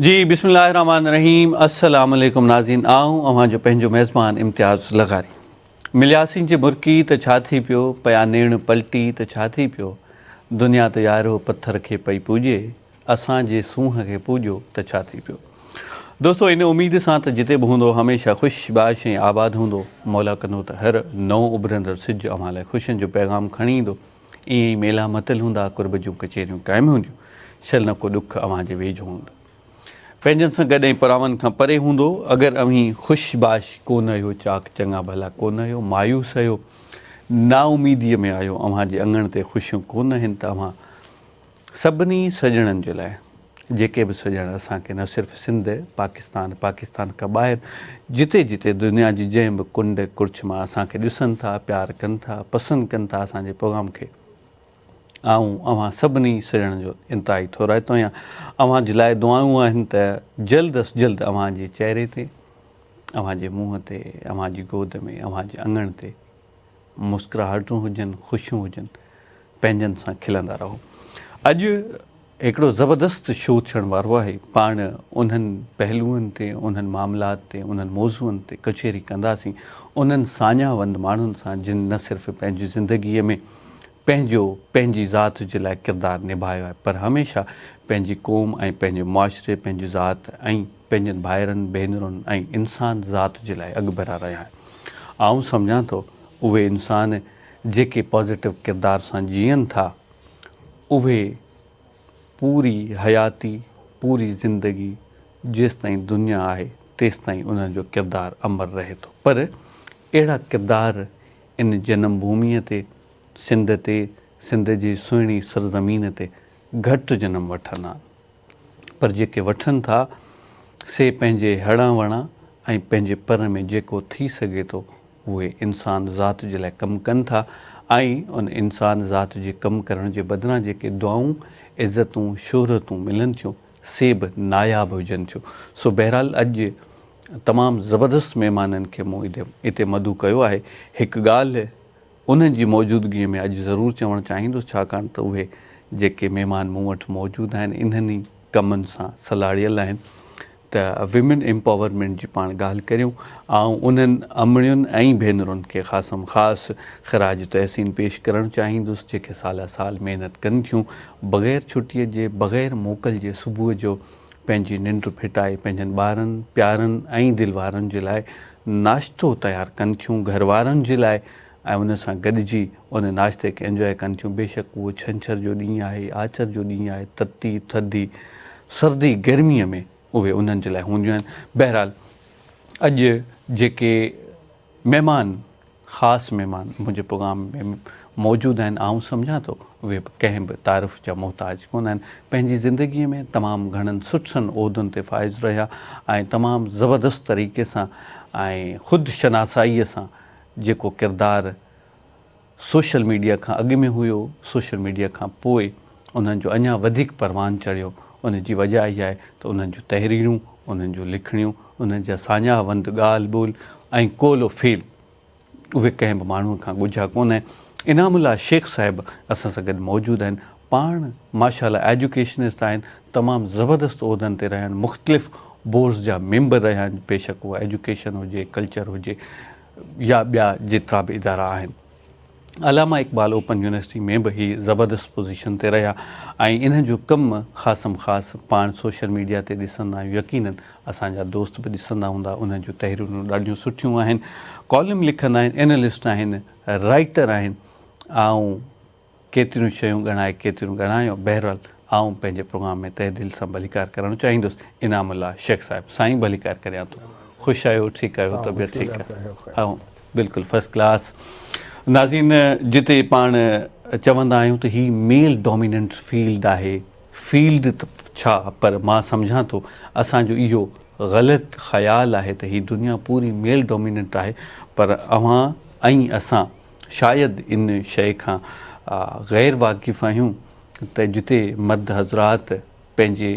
جي بسم الله الرحمن الرحيم السلام عليڪم ناظرين آئون اوهان جو پنهنجو ميزبان امتياز لغاري ملياسين جي مرڪي ته ڇا ٿي پيو پيا نيڻ پلٽي ته ڇا ٿي پيو دنيا ته يارو پٿر کي پئي پوڄي اسان جي سونهن کي پوڄيو ته ڇا ٿي پيو دوستو ان اميد سان ته جتي به هوندو هميشه خوش باش ۽ آباد هوندو مولا ڪندو ته هر نئون اڀرندڙ سج اوهان لاء خوشين جو پيغام کڻي ايندو ائين ئي ميلا متل هوندا، قرب جون ڪچهريون قائم هونديون، شل نه ڪو ڏک اوهان جي ويجهو هوندو. پنهنجن سان گڏ ۽ پراون کان پري هوندو. اگر اوهين خوش باش ڪو نه آهيو، چاڪ چڱا ڀلا ڪو نه آهيو، مايوس آهيو، نااميديء ۾ آهيو، اوهان جي اڱڻ تي خوشيون ڪو نه آهن ته اوهان سڀني سڄڻن جي لاء جيڪي به سڄڻ اسان کي نه صرف سنڌ، پاڪستان، پاڪستان کان ٻاهر جتي جتي دنيا جي جنهن به ڪنڊ ڪڙڇ مان اسان کي ڏسن ٿا، پيار ڪن ٿا، پسند ڪن ٿا اسان جي پروگرام کي آئون اوهان سڀني سڄڻن جو انتهائي ٿورائتو آهيان. اوهان جي لاء دعائون آهن ته جلد از جلد اوهان جي چهري تي، اوهان جي منهن تي، اوهان جي گود ۾، اوهان جي اڱڻ تي مسڪراهٽون هجن، خوشيون هجن، پنهنجن سان کلندا رهو. اڄ هڪڙو زبردست شو ٿيڻ وارو آهي، پاڻ انهن پهلوئن تي، انهن معاملات تي، انهن موضوعن تي ڪچهري ڪنداسين، انهن ساڃاهه وند ماڻهن سان جن نه صرف پنهنجي زندگيء ۾ پنهنجو پنهنجي ذات جي لاء ڪردار نڀايو آهي پر هميشه پنهنجي قوم ۽ پنهنجي معاشري، پنهنجي ذات ۽ پنهنجن ڀائرن، ڀينرن ۽ انسان ذات جي لاء اڳڀرا رهيا آهن. آئون سمجهان ٿو اهي انسان جيڪي پازيٽو ڪردار سان جيئن ٿا اهي پوري حياتي پوري زندگي جيستائين دنيا آهي تيستائين انهن جو ڪردار امر رهي ٿو پر اهڙا ڪردار ان جنم ڀوميء تي سنڌ تي سنڌ جي سهڻي سرزمين تي گهٽ جنم وٺندا آهن. پر جيڪي وٺن ٿا، سي پنهنجي هڙان وڙان ۽ پنهنجي پر ۾ جيڪو ٿي سگهي ٿو، اهي انسان ذات جي لاء ڪم ڪن ٿا ۽ ان انسان ذات جي ڪم ڪرڻ جي بدران جيڪي دعائون، عزتون، شهرتون ملن ٿيون، سي به ناياب هجن ٿيون. سو بهرحال اڄ تمام زبردست مهمانن کي مون اتي مدعو ڪيو آهي. هڪ ڳالهه انهن جي موجودگيء ۾ اڄ ضرور چوڻ چاهيندس ڇاڪاڻ ته اهي جيڪي مهمان مون وٽ موجود آهن انهن ئي ڪمن سان سلهاڙيل آهن ته ويمن ايمپاورمينٽ جي پاڻ ڳالهه ڪريون. آئون انهن امڙين ۽ ڀينرن کي خاصم خاص خراج تحسين پيش ڪرڻ چاهيندس جيڪي سالا سال محنت ڪن ٿيون بغير ڇٽيء جي بغير موڪل جي صبح جو پنهنجي ننڊ ڦٽائي پنهنجن ٻارن پيارن ۽ دل وارن جي لاء ناشتو تيار ڪن ٿيون گهر وارن جي لاء ۽ ان سان گڏجي ان ناشتي کي انجواء ڪن ٿيون بيشڪ اهو ڇنڇر جو ڏينهن آهي آچر جو ڏينهن آهي تتي ٿڌي سردي گرمي ۾ اهي انهن جي لاء هونديون آهن بهرحال اڄ جيڪي مهمان خاص مهمان منهنجي پروگرام ۾ موجود آهن آئون سمجهان ٿو اهي به ڪنهن به تعارف جا محتاج ڪونه آهن پنهنجي زندگي ۾ تمام گهڻن سٺن عهدن تي فائز رهيا ۽ تمام زبردست طريقي سان ۽ خود شناسائي سان جيڪو ڪردار سوشل ميڊيا کان اڳ ۾ هيو سوشل ميڊيا کان پوء انهن جو اڃا وڌيڪ پروان چڙهيو ان جي وجه اها آهي ته انهن جون تحريرون انهن جون لکڻيون انهن جا ساڃاهه وند ڳالهه ٻولهه ۽ قول و فعل اهي ڪنهن به ماڻهوء کان ڳجها ڪونه آهن. انعام الله شيخ صاحب اسان سان گڏ موجود آهن. پاڻ ماشاء الله ايجوڪيشنسٽ آهن، تمام زبردست عهدن تي رهيا آهن، مختلف بورڊز جا ميمبر رهيا آهن، بيشڪ اها ايجوڪيشن هجي، ڪلچر هجي يا ٻيا جيترا به ادارا آهن. علامه اقبال اوپن يونيورسٽي ۾ به هي زبردست پوزيشن تي رهيا ۽ انهن جو ڪم خاصم خاص پاڻ سوشل ميڊيا تي ڏسندا آهيون يقينن اسان جا دوست به ڏسندا هوندا انهن جون تحريرون ڏاڍيون سٺيون آهن ڪالم لکندا آهن اينالسٽ آهن رائيٽر آهن آئون ڪيتريون شيون ڳڻائي ڪيتريون ڳڻايو بهرحال آئون پنهنجي پروگرام ۾ تهه دل سان ڀليڪار ڪرڻ چاهيندس انعام الله شيخ صاحب سائين ڀليڪار ڪريان ٿو خوش آهيو ٺيڪ آهيو طبيعت ٺيڪ آهي آئون بلڪل فرسٽ ڪلاس ناظرين جتي پاڻ چوندا آهيون ته هي ميل ڊوميننٽ فيلڊ آهي فيلڊ ته ڇا پر مان سمجهان ٿو اسان جو اهو غلط خيال آهي ته هي دنيا پوري ميل ڊوميننٽ آهي پر اوهان ۽ اسان شايد ان شيء کان غير واقف آهيون ته جتي مرد حضرات پنهنجي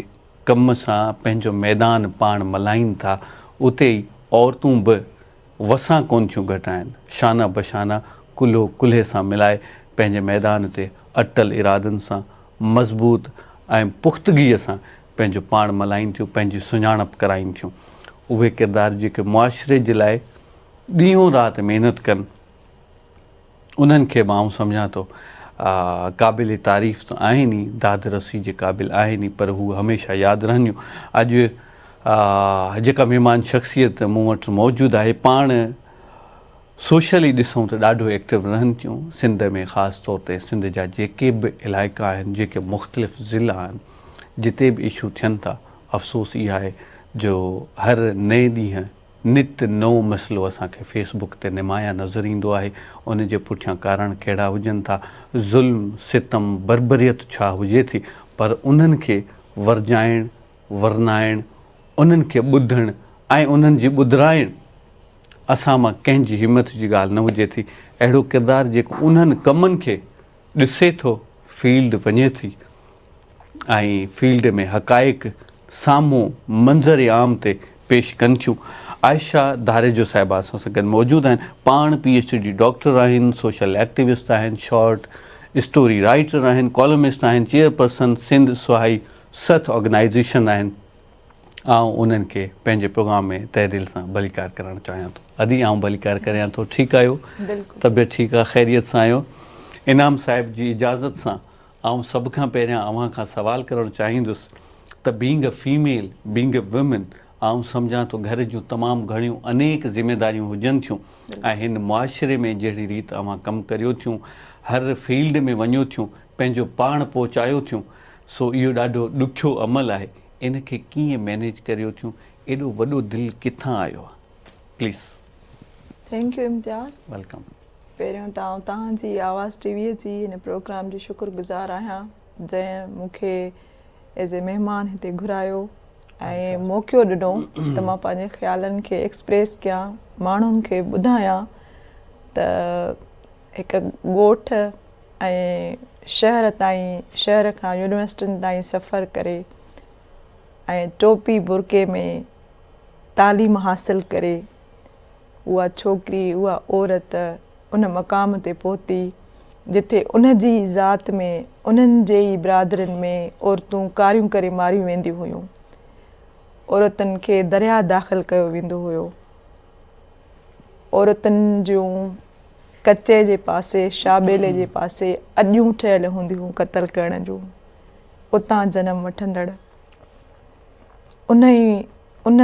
ڪم سان پنهنجو ميدان پاڻ ملهائين ٿا اتي ئي عورتون به وسان ڪونه ٿيون گهٽائين، شانه بشانه ڪلهو ڪلهي سان ملائي پنهنجي ميدان تي اٽل ارادن سان مضبوط ۽ پختگيء سان پنهنجو پاڻ ملهائين ٿيون، پنهنجي سڃاڻپ ڪرائين ٿيون. اهي ڪردار جيڪي معاشري جي لاء ڏينهون رات محنت ڪن، انهن کي به آئون سمجهان ٿو قابل تعريف ته آهن ئي، داد رسي جي قابل آهن ئي پر هو هميشه ياد رهنديون. اڄ جيڪا مهمان شخصيت مون وٽ موجود آهي پاڻ سوشلي ڏسون ته ڏاڍو ايڪٽو رهن ٿيون. سنڌ ۾ خاص طور تي سنڌ جا جيڪي به علائقا آهن، جيڪي مختلف ضلعا آهن، جتي به اشو ٿين ٿا، افسوس اها آهي جو هر نئين ڏينهن نت نئون مسئلو اسان کي فيس بڪ تي نمايان نظر ايندو آهي، ان جي پٺيان ڪارڻ ڪهڙا هجن ٿا، ظلم، ستم، بربريت ڇا هجي ٿي، پر انهن کي ورجائڻ، ورنائڻ، انهن کي ٻڌڻ ۽ انهن جي ٻڌرائڻ اسان مان ڪنهن جي همت جي ڳالهه نه هجي ٿي. اهڙو ڪردار جيڪو انهن ڪمن کي ڏسي ٿو، فيلڊ وڃي ٿي ۽ فيلڊ ۾ حقائق سامهون منظر عام تي پيش ڪن ٿيون. عائشه ڌاريجو صاحبه اسان سان گڏ موجود آهن. پاڻ پي ايڇ ڊي ڊاڪٽر آهن، سوشل ايڪٽيوسٽ آهن، شارٽ اسٽوري رائيٽر آهن، ڪالمسٽ آهن، چيئرپرسن سنڌ سهائي سٿ آرگنائيزيشن آهن. آئون انهن کي پنهنجي پروگرام ۾ تهه دل سان ڀليڪار ڪرڻ چاهيان ٿو. ادي آئون ڀليڪار ڪريان ٿو. ٺيڪ آهيو؟ طبيعت ٺيڪ آهي؟ خيريت سان آهيو؟ انعام صاحب جي اجازت سان آئون سڀ کان پهريان اوهان کان سوال ڪرڻ چاهيندس ته being a female, being a women آئون سمجهان ٿو گهر جون تمام گهڻيون انيڪ ذميداريون هجن ٿيون ۽ هن معاشري ۾ جهڙي ريت اوهان ڪم ڪريو ٿيون، هر فيلڊ ۾ وڃو ٿيون، پنهنجو پاڻ پهچايو ٿيون سو اهو ڏاڍو ڏکيو عمل آهي ان کي ڪيئن مينيج ڪريو ٿيون، ايڏو وڏو دل ڪٿان آيو آهي؟ Please. Thank you Imtiaz. Welcome. پهريون ته آئون توهان جي آواز ٽي وي جي هن پروگرام جي شڪر گذار آهيان جنهن مون کي ايز اي مهمان هتي گهرايو ۽ موقعو ڏنو ته مان پنهنجي خيالن کي ايڪسپريس ڪيان ماڻهن کي ٻڌايان ته هڪ ڳوٺ ۽ شهر تائين شهر کان يونيورسٽين تائين سفر ڪري ۽ ٽوپي برقعي ۾ تعليم حاصل ڪري اها ڇوڪري، اها عورت ان مقام تي پهتي، جتي ان جي ئي ذات ۾، انهن جي ئي برادرين ۾ عورتون ڪاريون ڪري ماريون وينديون هيون. عورتن کي درياهه داخل ڪيو ويندو هيو. عورتن جون ڪچي جي پاسي، شاهه ٻيلي جي پاسي اڏيون ٺهيل هونديون هيون قتل ڪرڻ جون. اتان جنم وٺندڙ انهي ان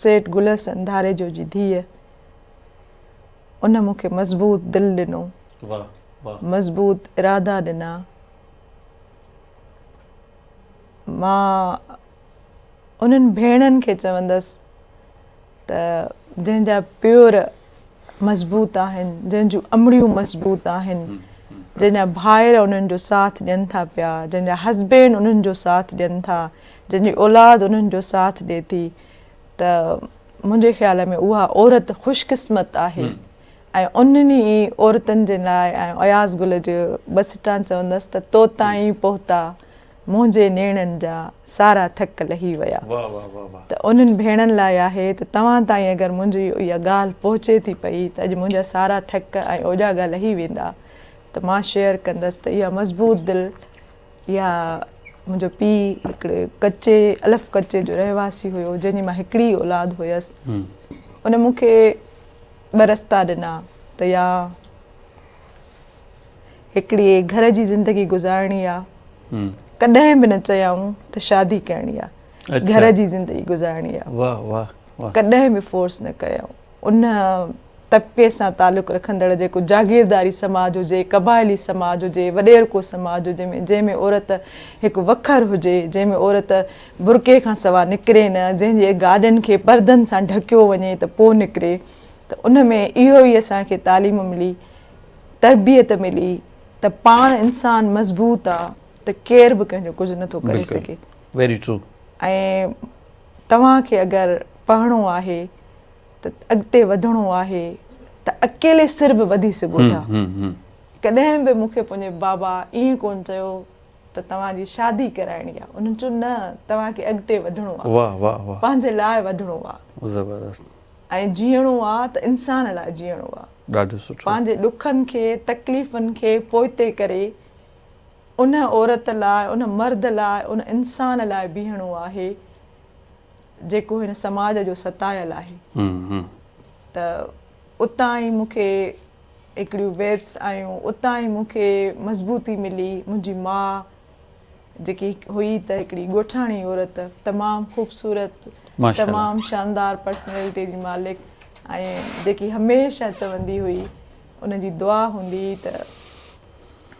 سيٺ گل حسن ڌاريجو جي ڌيء ان مون کي مضبوط دل ڏنو، مضبوط ارادا ڏنا. مان انهن ڀيڻن کي چوندس ته جنهن جا پيور مضبوط آهن، جنهن جون امڙيون مضبوط آهن، جنهن جا ڀائر انهن جو ساٿ ڏين ٿا پيا، جنهن جا هسبينڊ انهن جو ساٿ ڏين ٿا، جنهن جي اولاد انهن جو ساٿ ڏي ٿي ته منهنجي خيال ۾ اها عورت خوش قسمت آهي ۽ انهن ئي عورتن جي لاء ۽ اياز گل جو ٻه سٽان چوندس ته تو تائين پهتا منهنجي نيڻن جا سارا ٿڪ لهي ويا ته انهن ڀيڻن لاء آهي ته توهان تائين اگر منهنجي اها ڳالهه پهچي ٿي پئي ته اڄ منهنجا سارا ٿڪ ۽ اوڄاڳا لهي ويندا ته مان شيئر ڪندس ته اها مضبوط دل اها منهنجو پيء هڪڙي ڪچي الف ڪچي جو رهواسي هيو جنهن جي مان هڪڙي ئي اولاد هيس ان مون کي ٻه رستا ڏنا ته يا هڪڙي گهر جي زندگي گذارڻي آ ڪڏهن به نه چيائون ته شادي ڪرڻي آ گهر جي زندگي گذارڻي آ واه واه واه ڪڏهن به فورس نه ڪيائون ان طبقي سان تعلق رکندڙ جيڪو جاگيرداري سماج هجي قبائلي سماج هجي وڏيرڪو سماج هجي جنهن ۾ عورت هڪ وکر هجي جنهن ۾ عورت برقعي کان سوا نڪري نه جنهن جي گاڏين کي پردن سان ڍڪيو وڃي ته پوء نڪري ته ان ۾ اهو ئي اسان کي تعليم ملي تربيت ملي ته پاڻ انسان مضبوط آ ته ڪير به ڪنهن جو ڪجهه نٿو ڪري سگهي. ويري ٽرو. ۽ توهان کي اگر پڙهڻو آهي ته اڳتي وڌڻو آهي ته اڪيلي سر به وڌي سگهو ٿا. ڪڏهن به مون کي پنهنجي بابا ائين ڪونه چيو ته توهان جي شادي ڪرائڻي آ. انهن چيو نه توهان کي اڳتي وڌڻو آ. واه واه واه. پنهنجي لاء وڌڻو آ. زبردست. ۽ جيئڻو آ ته انسان لاء جيئڻو آ. ڏاڍو سٺو. پنهنجي ڏکن کي تڪليفن کي پوئتي ڪري ان عورت لاء، ان مرد لاء، ان انسان لاء بيهڻو آهي جيڪو هن سماج جو ستايل آهي. ته اتان ئي مون کي هڪڙيون ويبس آيون، اتان ئي مون کي مضبوطي ملي. منهنجي ماء جيڪي هئي ته هڪڙي ڳوٺاڻي عورت، تمام خوبصورت، تمام شاندار پرسنلٽي جي مالڪ ۽ جيڪي هميشه چوندي هئي، ان جي دعا هوندي هئي ته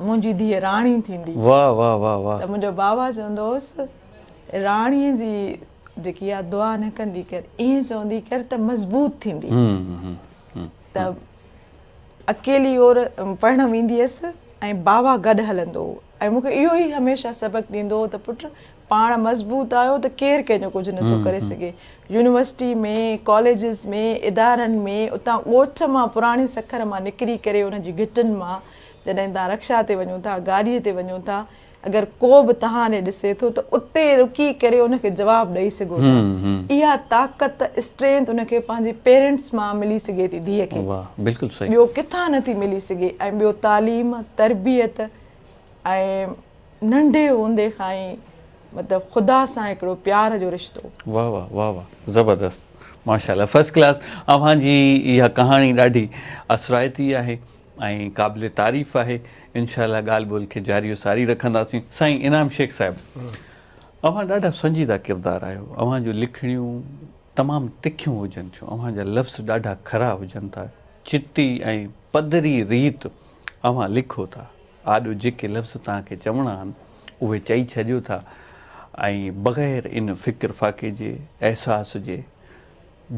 منهنجي ڌيء راڻي ٿيندي. واه واه واه واه. ته منهنجو بابا چوندو هوس راڻي جي جيڪي اها دعا نه ڪندي ڪر، ائين چوندي ڪر ته مضبوط ٿيندي. ته اڪيلي عورت پڙهڻ ويندي هيس ۽ بابا گڏ هلندو هو ۽ مون کي اهو ئي هميشه سبق ڏيندو هو ته پٽ پاڻ مضبوط آهيو ته ڪير ڪنهن جو ڪجهه نٿو ڪري سگهي. يونيورسٽي ۾، ڪاليجز ۾، ادارن ۾، اتان ڳوٺ مان پراڻي سکر مان نڪري ڪري ان جي گهٽين مان جڏهن توهان رڪشا تي وڃو ٿا، گاڏيء تي وڃو ٿا، اگر ڪو به توهان ڏي ڏسي ٿو ته اتي رڪي ڪري ان کي جواب ڏئي سگهو ٿا. اها طاقت، Strength، ان کي پنهنجي پيرنٽس مان ملي سگهي ٿي ڌيء کي. ٻيو ڪٿان نه ٿي ملي سگهي ۽ ٻيو تعليم، تربيت ۽ ننڍي هوندي کان ئي مطلب خدا سان هڪڙو پيار جو رشتو. واه واه واه واه زبردست ماشاءالله فرسٽ ڪلاس اوهان جي اها ڪهاڻي ڏاڍي اثرائتي آهي ۽ قابل تعريف آهي انشاء الله ڳالهه ٻولهه کي جاري و ساري رکنداسين سائين انعام شيخ صاحب اوهان ڏاڍا سنجيده ڪردار آهيو اوهان جون لکڻيون تمام تکيون هجن ٿيون اوهان جا لفظ ڏاڍا کرا هجن ٿا چٽي ۽ پڌري ريت اوهان لکو ٿا آڏو جيڪي لفظ توهان کي چوڻا آهن اهي چئي ڇڏيو ٿا ۽ بغير ان فڪر فاقي جي احساس جي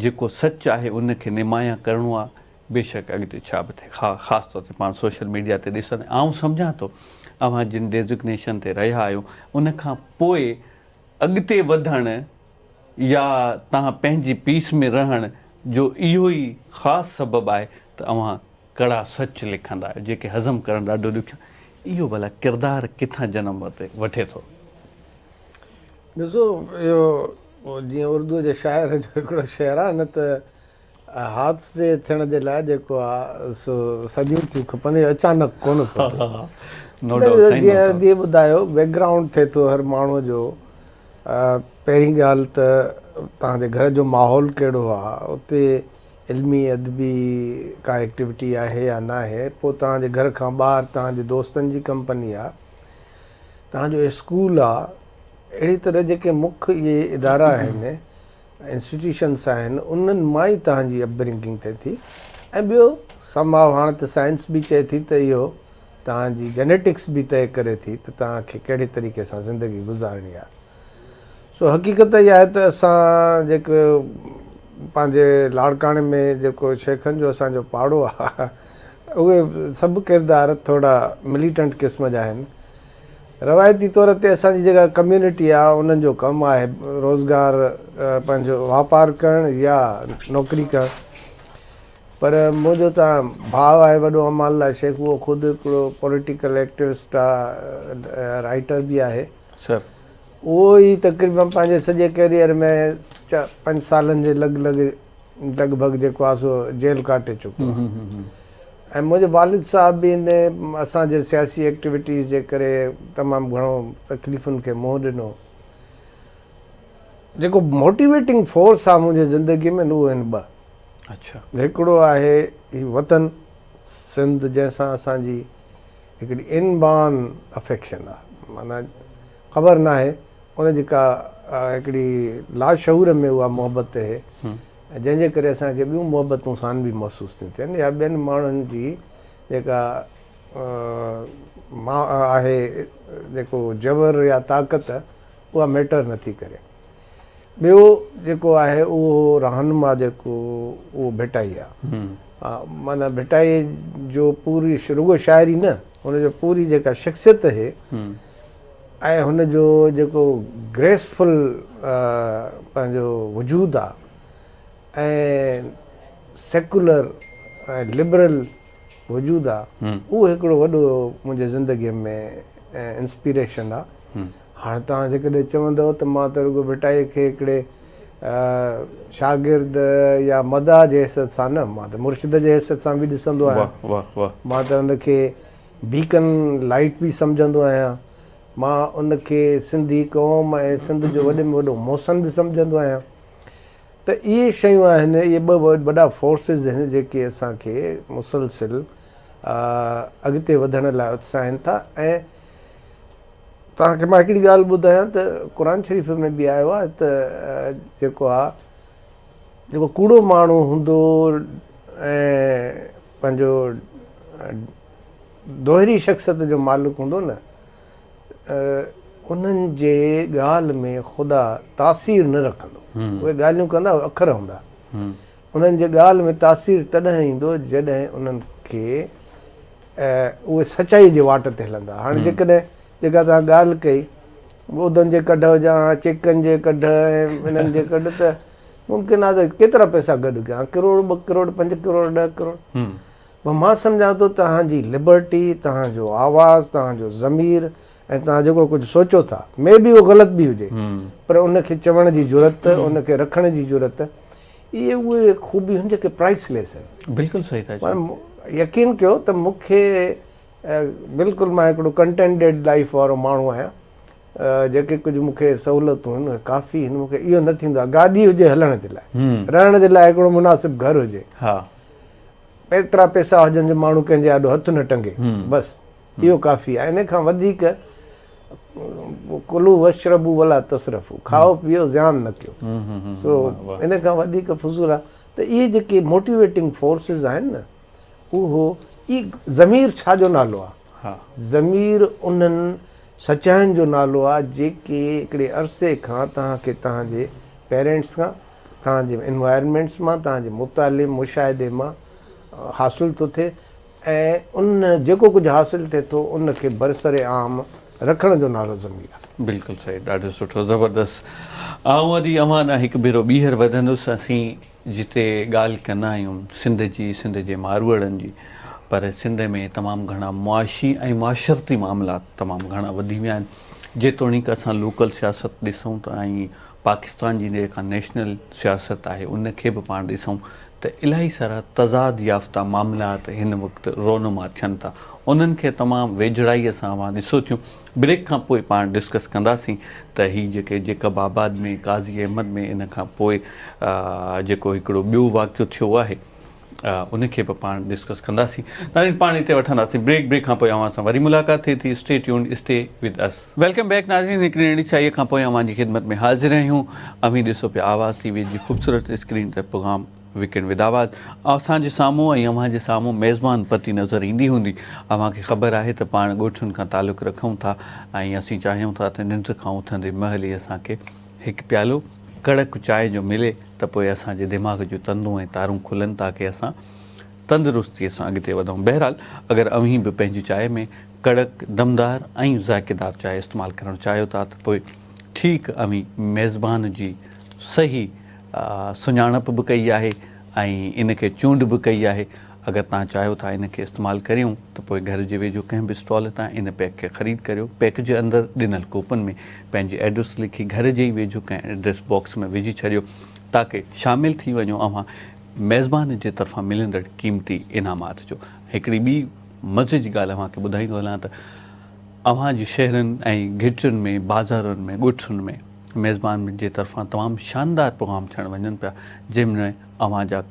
جيڪو سچ آهي ان کي نمايان ڪرڻو آهي بيشڪ اڳتي ڇا به ٿئي خاص طور تي پاڻ سوشل ميڊيا تي ڏسندي آئون سمجهان ٿو اوهان جن ڊيزگنيشن تي رهيا آهيو ان کان پوء اڳتي وڌڻ يا توهان پنهنجي پيس ۾ رهڻ جو اهو ئي خاص سبب آهي ته اوهان ڪڙا سچ لکندا آهيو جيڪي هضم ڪرڻ ڏاڍو ڏکيو اهو ڀلا ڪردار ڪٿان جنم وٺي ٿو؟ ڏسو اهو جيئن اردوء جي شاعر جو هڪڙو شعر آهي نه ته حادثي ٿيڻ جي لاء جيڪو آ سو صديون ٿيون کپن اهو اچانڪ ڪونه ٿو ٿئي. جيئن اديء ٻڌايو بيڪ گرائونڊ ٿئي ٿو هر ماڻهوء جو پهرين ڳالهه ته توهان جي گهر جو ماحول ڪهڙو آ اتي علمي ادبي ڪا ايڪٽيوٽي آهي يا ناهي پوء توهان جي گهر کان ٻاهر توهان جي دوستن جي ڪمپني آ توهان جو اسڪول آ اهڙي طرح جيڪي مک اهي ادارا آهن انسٽيٽيوشنس آهن انهن مان ئي توهان جي اپبرنگنگ ٿئي ٿي ۽ ٻيو سم هاء هاڻ ته سائنس به چئي ٿي ته اهو توهان جي جينيٽڪس به طئي ڪري ٿي ته توهان کي ڪهڙي طريقي سان زندگي گذارڻي آهي سو حقيقت اها آهي ته اسان جيڪو پنهنجي لاڙڪاڻي ۾ جيڪو شيخن جو اسان جو پاڙو آهي اهي سڀ ڪردار ٿورا مليٽنٽ قسم جا آهن روايتي طور تي اسان جي جيڪا ڪميونٽي آهي انهن جو ڪم آهي روزگار پنهنجو واپار ڪرڻ يا نوڪري ڪرڻ پر منهنجو ته ڀاء آهي وڏو امان الله شيخ اهو خود هڪڙو پوليٽيڪل ايڪٽوسٽ آهي رائيٽر به آهي سر اهو ئي تقريبن پنهنجي سڄي ڪيريئر ۾ پنج سالن جي لڳ لڳ لڳ ڀڳ جيڪو آهي سو جيل ڪاٽي چڪو آهي ۽ منهنجو والد صاحب به ان اسان جي سياسي ايڪٽيوٽيز جي ڪري تمام گهڻو تڪليفن کي منهن ڏنو. جيڪو موٽيويٽنگ فورس آهي منهنجي زندگي ۾ اهو آهن ٻه. اڇا. هڪڙو آهي هي وطن سنڌ جنهن سان اسان جي هڪڙي ان بارن افيڪشن آهي معنيٰ خبر ناهي ان جي ڪا هڪڙي لاشعور ۾ اها محبت اهي ۽ جنهن جي ڪري اسان کي ٻيون محبتون ثانوي محسوس ٿيون ٿين يا ٻين ماڻهن جي جيڪا آهي جيڪو جبر يا طاقت اها ميٽر نٿي ڪري. ٻيو جيڪو آهي اهو رهنما جيڪو اهو ڀٽائي آهي. معنيٰ ڀٽائي جو پوري رڳو شاعري نه هن جو پوري جيڪا شخصيت اهي ۽ هن جو جيڪو گريسفل پنهنجو وجود آ ۽ سيڪولر ۽ لبرل وجود آ اهو هڪڙو وڏو منهنجي زندگي ۾ انسپيريشن آ. هاڻ توهان جيڪڏهن چوندؤ ته مان ته رڳو ڀٽائي کي هڪڙي شاگرد يا مداح جي حيثيت سان نه مان ته مرشد جي حيثيت سان به ڏسندو آهيان. مان ته ان کي بيڪن لائيٽ به سمجهندو آهيان. مان ان کي سنڌي قوم ۽ سنڌ جو وڏي ۾ وڏو محسن به سمجهندو آهيان ته اهي شيون آهن اهي ٻه وڏا فورسز آهن جيڪي اسان کي مسلسل اڳتي وڌڻ لاء اتساهين ٿا ۽ توهان کي مان هڪڙي ڳالهه ٻڌايان ته قرآن شريف ۾ به آيو آهي ته جيڪو آهي جيڪو ڪوڙو ماڻهو هوندو ۽ پنهنجو دوهري شخصيت جو مالڪ هوندو نه انهن جي ڳالهه ۾ خدا تاثير نه رکندو. اهي ڳالهيون ڪندا اهي اکر هوندا. انهن جي ڳالهه ۾ تاثير تڏهن ايندو جڏهن انهن کي اهي سچائي جي واٽ تي هلندا. هاڻي جيڪڏهن جيڪا توهان ڳالهه ڪئي عهدن جي ڪڍ هجان چيڪن جي ڪڍ ۽ انهن جي ڪڍ ته ممڪن آهي ته ڪيترا پئسا گڏ ڪيان ڪروڙ ٻه ڪروڙ پنج ڪروڙ ڏهه ڪروڙ. پر مان سمجهان ٿو توهان جي لبرٽي، توهان جو آواز، توهان جو ضمير ۽ توهان جيڪو ڪجهه سوچو ٿا، مي بي اهو غلط به هجي پر ان کي چوڻ جي جرئت، ان کي رکڻ جي جرئت، اهي اهي خوبيون آهن جيڪي پرائس ليس آهن. بلڪل صحيح ٿا چئو. يقين ڪيو ته مون کي بلڪل مان هڪڙو ڪنٽينٽيڊ لائيف وارو ماڻهو آهيان، جيڪي ڪجهه مون کي سهولتون آهن اهي ڪافي آهن، مون کي اهو نه ٿيندو آهي گاڏي هجي هلڻ جي لاء، رهڻ جي لاء هڪڙو مناسب گهر هجي. ايترا پئسا هجن جو ماڻهو ڪنهن جي آڏو هٿ نه ٽنگي بس اهو ڪافي آهي ان کان وڌيڪ ڪلو وشربو ولا تسرفو کائو پيئو زيان نه ڪيو سو ان کان وڌيڪ فضول آهي ته اهي جيڪي موٽيويٽنگ فورسز آهن نه اهو ئي ضمير ڇا جو نالو آهي ضمير انهن سچائين جو نالو آهي جيڪي هڪڙي عرصي کان توهان کي توهان جي پيرنٽس کان توهان جي انوائرمينٽس مان، توهان جي مطالعي، مشاهدي مان حاصل ٿو ٿئي ۽ ان جيڪو ڪجهه حاصل ٿئي ٿو ان کي برسر عام رکڻ جو نالو ضمير آهي. بلڪل صحيح ڏاڍو سٺو زبردست آئون وري اوهان ڏانهن هڪ ڀيرو ٻيهر وڌندس اسين جتي ڳالهه ڪندا آهيون سنڌ جي سنڌ جي ماروئڙن جي پر سنڌ ۾ تمام گهڻا معاشي ۽ معاشرتي معاملات تمام گهڻا وڌي ويا آهن جيتوڻيڪ اسان لوڪل سياست ڏسون ته ۽ پاڪستان جي جيڪا نيشنل سياست آهي ان کي به پاڻ ڏسون ته الاهي سارا تضاد يافته معاملات هن وقت رونما ٿين ٿا انهن کي تمام ويجهڙائي سان اوهان ڏسو ٿيون بريڪ کان پوء پاڻ ڊسڪس ڪنداسين ته هي جيڪي جيڪب آباد ۾ قاضي احمد ۾ ان کان پوء جيڪو هڪڙو ٻيو واقعو ٿيو آهي ان کي به پاڻ ڊسڪس ڪنداسين ناظرين پاڻ هتي وٺنداسين بريڪ بريڪ کان پوء اوهان سان وري ملاقات ٿئي ٿي stay tuned stay with us. Welcome back ناظرين هڪڙي ننڍي چائي کان پوء اوهان جي خدمت ۾ حاضر آهيون اوهين ڏسو پيا آواز ٽي وي جي خوبصورت اسڪرين تي پروگرام ويڪينڊ ود آواز اسان جي سامهون ۽ اوهان جي سامهون ميزبان پتي نظر ايندي هوندي اوهان کي خبر آهي ته پاڻ ڳوٺن کان تعلق رکون ٿا ۽ اسين چاهيون ٿا ته ننڊ کان اٿندي مهل ئي اسان کي هڪ پيالو ڪڙڪ چانهه جو ملي ته پوء اسان جي دماغ جون تندون ۽ تارون کلن تاڪه اسان تندرستيء سان اڳتي وڌون. بهرحال اگر اوهين به پنهنجي چانهه ۾ ڪڙڪ، دمدار ۽ ذائقيدار چانهه استعمال ڪرڻ چاهيو ٿا ته پوء ٺيڪ اوهين ميزبان جي صحيح سڃاڻپ به ڪئي آهي ۽ ان کي چونڊ به ڪئي آهي. اگر توهان چاهيو ٿا ان کي استعمال ڪريون ته پوء گهر جي ويجهو ڪنهن به اسٽال تان ان پيڪ کي خريد ڪريو. پيڪ جي اندر ڏنل ڪوپن ۾ پنهنجي ايڊريس لکي گهر جي ئي ويجهو ڪنهن ايڊريس باڪس ۾ وجهي ڇڏيو تاڪه شامل ٿي وڃو اوهان ميزبان جي طرفان ملندڙ قيمتي انعامات جو. هڪڙي ٻي مزي جي ڳالهه اوهان کي ٻڌائيندو هلان ته اوهان جي شهرن ۽ گهٽين ۾ بازارن ۾ ڳوٺن ۾ ميزبان جي طرفان تمام شاندار پروگرام ٿيڻ وڃن پيا جنهن ۾ اوهان جا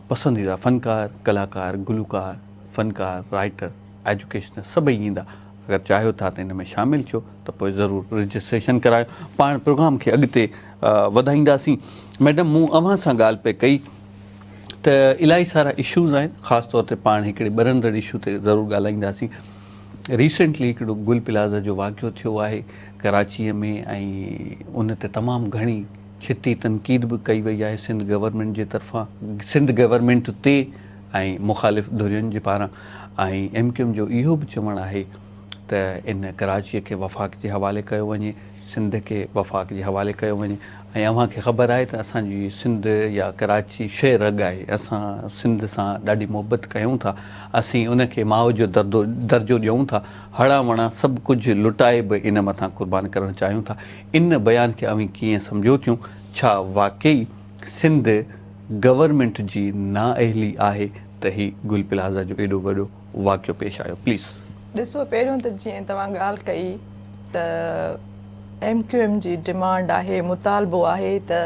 پسنديده فنڪار، ڪلاڪار، گلوڪار، فنڪار، رائيٽر، ايجوڪيشنر سڀئي ايندا اگر چاهيو ٿا ته ان ۾ شامل ٿيو ته پوء ضرور رجسٽريشن ڪرايو پاڻ پروگرام کي اڳتي وڌائينداسين ميڊم مون اوهان سان ڳالهه پئي ڪئي ته الاهي سارا اشوز آهن خاص طور تي پاڻ هڪڙي ٻرندڙ اشو تي ضرور ڳالهائينداسين ريسنٽلي هڪڙو گل پلازا جو واقعو ٿيو آهي ڪراچيء ۾ ۽ ان تي تمام گهڻي ڇتي تنقيد به ڪئي وئي آهي سنڌ گورنمينٽ جي طرفان سنڌ گورنمينٽ تي ۽ مخالف ڌرين جي پاران ۽ ايم ڪيو ايم جو اهو به چوڻ آهي ته ان ڪراچيء کي وفاق جي حوالي ڪيو وڃي سنڌ کي وفاق جي حوالي ڪيو وڃي ۽ اوهان کي خبر آهي ته اسان جي سنڌ يا ڪراچي شهه رڳ آهي اسان سنڌ سان ڏاڍي محبت ڪيون ٿا اسين ان کي ماء جو درجو ڏيون ٿا هڙان وڙان سڀ ڪجهه لٽائي به ان مٿان قربان ڪرڻ چاهيون ٿا ان بيان کي اوهين ڪيئن سمجهو ٿيون؟ ڇا واقعي سنڌ گورنمينٽ جي نااهلي آهي ته هي گل پلازا جو ايڏو وڏو واقعو پيش آيو؟ پليز. ڏسو پهريون ته جيئن توهان ڳالهه ڪئي ته ايم ڪيو ايم جي ڊمانڊ آهي مطالبو آهي ته